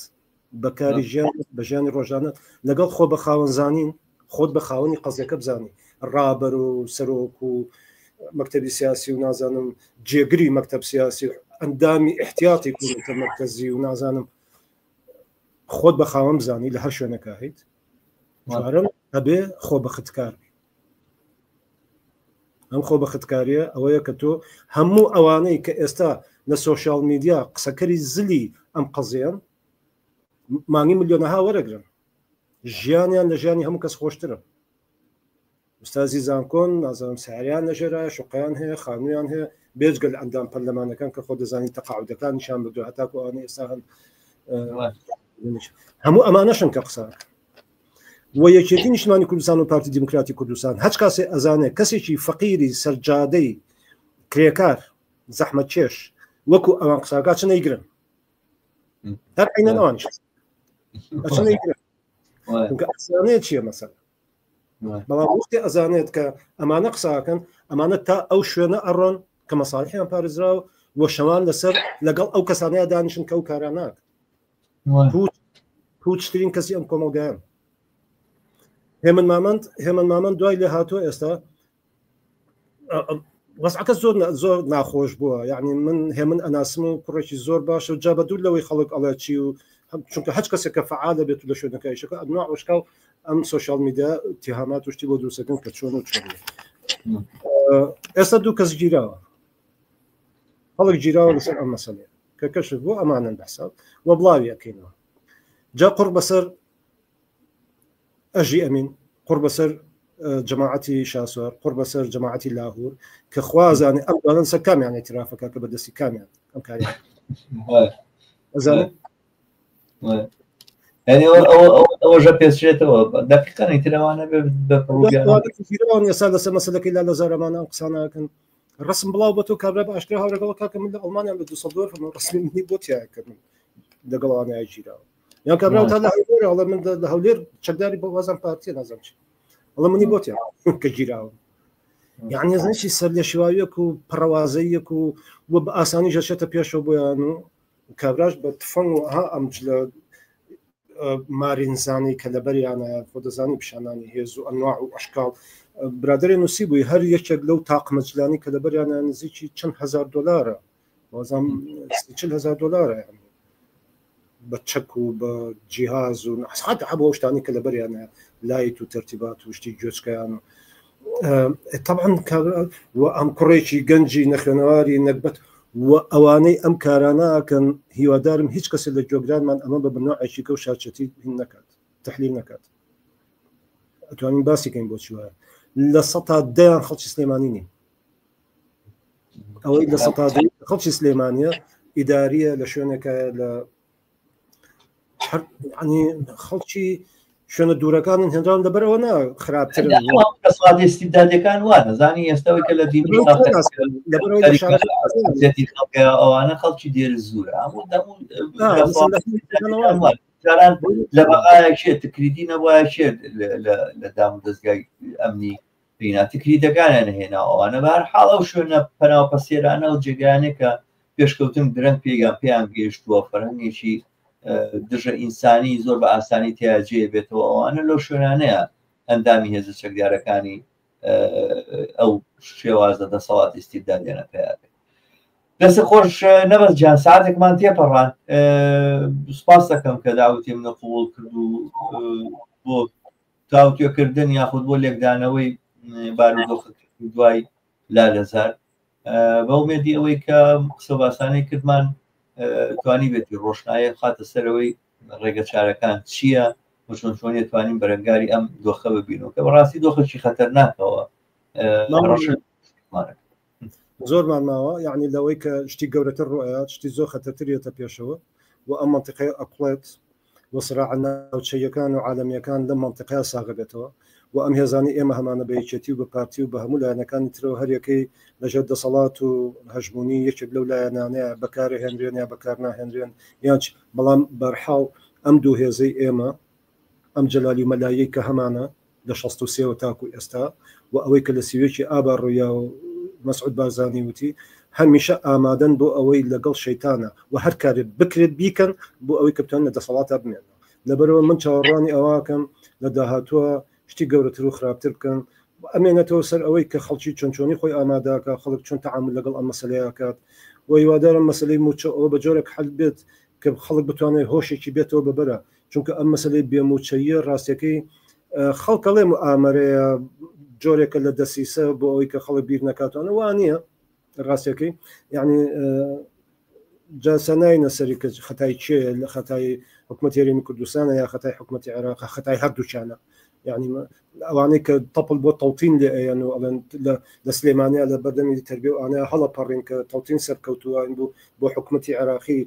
بە کاری ژیان، بە ژیانی ڕۆژانە، لەگەڵ خۆ بە خاوەنزانین، خۆت بە خاوەنی قەزیەکە بزانی، ڕابەر و سەرۆک و مەکتەبی سیاسی و نازانم جێگری مەکتەب سیاسی و ئەندامی احتیاطی کۆمیتە مەرکەزی و نازانم خۆت بە خاوەن بزانی لە هەر شوێنەکە هەیت. چوارەم ئەبێ خۆ بەختکار بی. ئەم خۆ بەختکاریە ئەوەیە کە تۆ هەموو ئەوانەی کە ئێستا لە سۆشیال میدیا قسەکەری زلی ئەم قەزیەن مانگی ملیۆنەها وەرەگرن، ژیانیان لە ژیانی هەموو کەس خۆشترە. ئوستازی زانکۆن نازانم ساریان لەژێرایە، شوقەیان هەیە، خانوویان هەیە، بێجگە لە ئەندام پەرلەمانەکان کە خۆ دەزانی تەقاعودەکانیشان بردووە هەتاکو ئەوانەی ئێستا هەن. هەموو ئەمانەشن کە قسە و یەکێتی نیشتمانی کوردستان و پارتی دیموکراتی کوردستان هەچ کاسێ ئەزانێ کەسێکی فەقیری سەرجادەی کرێکار زەحمەتکێش وەکو ئەوان قساکە چ نەیگرن هەر عینەن ئەوانیش چ نەیگرن چونکە ئەزانێ چییە مەسەلە. بەڵام وەختی ئەزانێت کە ئەمانە قساکەن ئەمانە تا ئەو شوێنە ئەڕۆن کە مەساڵحیان پارێزراو و شەوان لەسەر لەگەڵ ئەو کەسانەیە دانیشن کە ئەو کاران ناکەن. پوچترین کەسی ئەم کۆمەڵگایان هێمن مامەند هێمن مامەند دوای لێ هاتووە ئێستا وەزعەکە زۆر زۆر ناخۆش بووە. یعنی من هێمن ئەناسم و کوڕێکی زۆر باشە و جا بە دوور لەوەی خەڵک ئەڵێ چی و چونکە هەچ کەسێک کە فعالە بێت و لە شوێنەکە ئیشەکە ئەنواع وشکا و ئەم سۆشیال میدیا اتهامات و شتی بۆ دروستەکەن کە چۆن و چۆن. ئێستا دوو کەس گیراوە، خەڵک گیراوە لەسەر ئەم مەسەلەیە کە کەشف بۆ ئەمانەن بەحساب و بڵاوی ئەکەینەوە. جا قوڕ بەسەر ئەژی ئەمین، قوڕ بەسەر جەماعەتی شاسوار، قوڕ بەسەر جەماعەتی لاهور کە خوازانێ ئەم دوانەن سەر کامیان اعترافەکە کە بەدەستی کامیان ئەم کاریان ئەزانێ. یعنی ئەوەژە پێچێتەوە دقیقا ئیتر ئەوانە بە ئێستا لەسەر مەسەلەکەی لا لە زارەمانان قساناکەن. ڕسم بڵاو بە تۆ کابرا بە ئاشکرا هاورەگەڵ کاکە من لە ئەڵمانیا لە دوسەلدۆرف ڕسمی منی بۆ تیاکردن لەگەڵ ئەوانەیە گیراوە. یان کابرا تا لە هەولێر ئەڵێ من لە هەولێر چەکداری بۆ وازم پارتیە نازانم چی ئەڵێ منی بۆ تیا کە گیراوە. یعنی ئەزانی چی سەر لە شێواویەک و پەڕەوازەیەک و بە ئاسانی ژەشێتە پێشەوە بۆیان و کابراش بە تفەنگ و ئەها ئەم جلە مارینزانی کە لەبەریانە خۆ دەزانی پیشانانی هێز و ئەنواع و ئەشکاڵ. برادێ نووسی بووی هەر یەکێک لەو تاقمە جلانی کە لەبەریانە نزیکی چەند هەزار دلارە، وازم 40,000 دلارە، یعنی بە چەک و بە جیهاز و حتى هەبوو شتانی کە لەبەریانە لایت و تەرتیبات و شتی گوێچکەیان و طبعا و ئەم کوڕێکی گەنجی نەخوێنەواری نەگبەت و ئەوانەی ئەم کارانە ئەکەن هیوادارم هیچ کەسێک لە جۆگرانمان ئەمە بە بنەوعێکی کە و شارچەتی هین نەکات، تحلیل نەکات. ئەتوانین باسی کەین بۆچی وایە لە سەتا دەیان خەڵکی سلێمانی نین. ئەوەی لە سەتا دەی خەڵکی سلێمانیە ئیداریە لە شوێنێکە لە ینی خەڵکی شوێنە دوورەکانن هێنراون لەبەرەوە نا خراپترن. دەسەڵاتی ئیستیبدادیەکان وانە زانی ئێستاوەی کە لە دینی خەڵکە ئەوانە خەڵکی دێر زورە هەموو جاران لە بەغایە شێت تکریدی نەبوایە شێت لە دام و دەستگای ئەمنی. پینا تکریتەکانیان هێناوە ئەوانە بە هەر حاڵ ئەو شوێنە پەناو پەسێرانە و جێگایانەی کە پێشکەوتن درەنگ پێگان پێیان گەیشتووە فەرهەنگێکی دژە ئینسانی زۆر بە ئاسانی تیا جێ بێتەوە ئەوانە لەو شوێنانەیە ئەندامی هێزە چەکدارەکانی ئەو شێوازە دەسەڵاتی ئیستیبدادیانە پیا بێت. دەست خۆش نەبەز جان ساعتێکمان تێپەڕان سپاس دەکەم کە داوتی منە قوبڵ کرد و بۆ تاوتوێکردن یاخود بۆ لێکدانەوەی بارودۆخ دوای لالەزار بە ئومێدی ئەوەی کە قسە باسانەی کردمان توانی بێتی ڕۆشنایە خاتە سەرەوەی ڕێگە چارەکان چییە و چۆن چۆنیە توانین بەرەنگاری ئەم دۆخە ببینەوە کە بەڕاستی دۆخێکی خەتەرناکەوە زۆرمان ماوە یعنی لەوەی کە شتی گەورەتر ڕۆیات شتی زۆر خەتەرتر یەتە پێشەوە و ئەم منطقەیە ئەکڵێت و سراعە ناوچەیەکان و عالەمیەکان لەم منطقەیە ساغە بێتەوە و ئەم هێزانەی ئێمە هەمانە بە یەکێتی و بە پارتی و بە هەموو لایەنەکانی ترەوە هەریەکەی لەژێر دەسەڵات و هەژموونی یەکێک لەو لایەنانەیە بەکارهێنرێن یا بەکارناهێنرێن یان چ بەڵام بەرحاڵ ئەم دوو هێزەی ئێمە ئەم جەلالی و مەلاییەی کە هەمانە لە 63 وە تاکو ئێستا و ئەوەی کە لە 31 ئابا ڕوویا و مەسعود بارزانی وتی هەمیشە ئامادەن بۆ ئەوەی لەگەڵ شەیتانە و هەر کارێک بکرێت بیکەن بۆ ئەوەی کە بتوانن لە دەسەڵاتە بمێنەوە لەبەرەوە من چاوەڕوانی ئەوەکەم لە داهاتووە شتی گەورەتر و خراپتر بکەن ئەمێنێتەوە سەر ئەوەی کە خەڵکی چۆن چۆنی خۆی ئاماداکە خەڵک چۆن تەعامل لەگەڵ ئەم مەسەلەیە کات و هیوادارم مەسەلەی موچە ئەوە بە جۆرێک حل بێت کە خەڵک بتوانێت هۆشێکی بێتەوە بەبەرە چونکە ئەم مەسەلەی بێموچەییە ڕاستیەکەی خەڵکەڵێ ئامەرەیە جۆرێکە لە دەسیسە بۆ ئەوەی کە خەڵک بیر نەکاتوانە وا نییە ڕاستیەکەی یعنی جاسە ناینە سەری کە خەتای کێ لە خەتای حکوومەت هەرێمی کوردستانە یا خەتای حکوومەتی عێراق خەتای هەردووچانە یعنی ئەوانەی کە تەپل بۆ تەوتین لێ ئەیەن و ئەڵێن لە سلێمانیا لە بەردەمی تربیە و ئانە هەڵە پەڕین کە تەوتین سەرکەوتووە بوو بۆ حکوومەتی عێراقی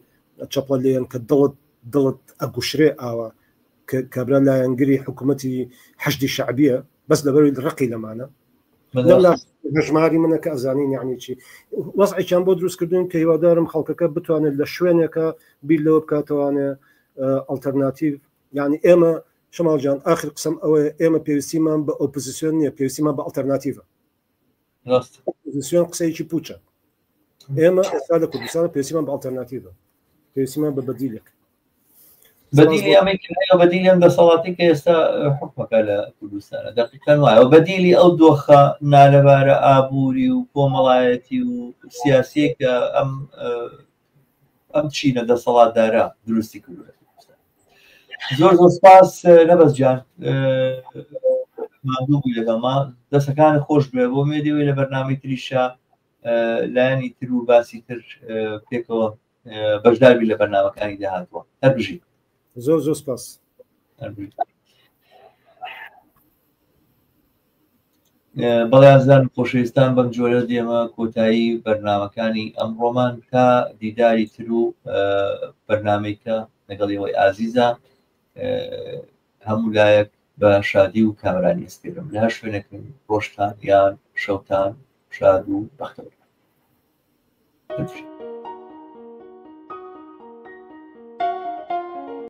چەپڵە لێن کە دڵت دڵت ئەگوشرێ ئاوا کە کابرا لایەنگری حکوومەتی حەشدی شعبیە بەس لەبەروی ڕقی لەمانە هەژماری منە کە ئەزانین یعنی چی وەزعێکیان بۆ دروستکردن کە هیوادارم خەڵکەکە بتوانێت لە شوێنێکە بیر لەوە بکاتەوانێ ئەلتەرناتیڤ یعنی ئێمە شەماڵ جان ئاخر قسەم ئەوەیە ئێمە پێویستیمان بە ئۆپۆزیسیۆن نییە پێویستیمان بە ئەلتەرناتیڤە ئۆپۆزیسیۆن قسەیەکی پوچە ئێمە ئێستا لە کوردستان پێویستیمان بە ئەلتەرناتیڤە پێویستیمان بە بەدیلێک بەدیلی ئەمەی کە هەیە بەدیلی ئەم دەسەڵاتی کە ئێستا حکومەکە لە کوردستانە دەقیقەن وایە و بەدیلی ئەو دۆخە نالەبارە ئابووری و کۆمەڵایەتی و سیاسیە کە ئەم ئەم چینە دەسەڵاتدارە دروستی کردووە زۆر زۆر سپاس نەبەز جان ماندوو بووی لەگەڵما دەسەکانی خۆش بێ بۆ مێدیەوەی لە بەرنامەی تریشە لایەنی تر و باسی تر پێکەوە بەشداربی لە بەرنامەکانی داهاتووە هەر بژی زۆر زۆر سپاس بەڵێ ئازیزان خۆشەویستان بەم جۆرە دێمە کۆتایی بەرنامەکانی ئەمڕۆمان تا دیداری تر و بەرنمەیکە لەگەڵ ئێوەی ئازیزە هەموو لایەک بە شادی و کامرانی ئەسپێرم لە هەر شوێنێکن ڕۆژتان یان شەوتان شاد و بەختەوەر.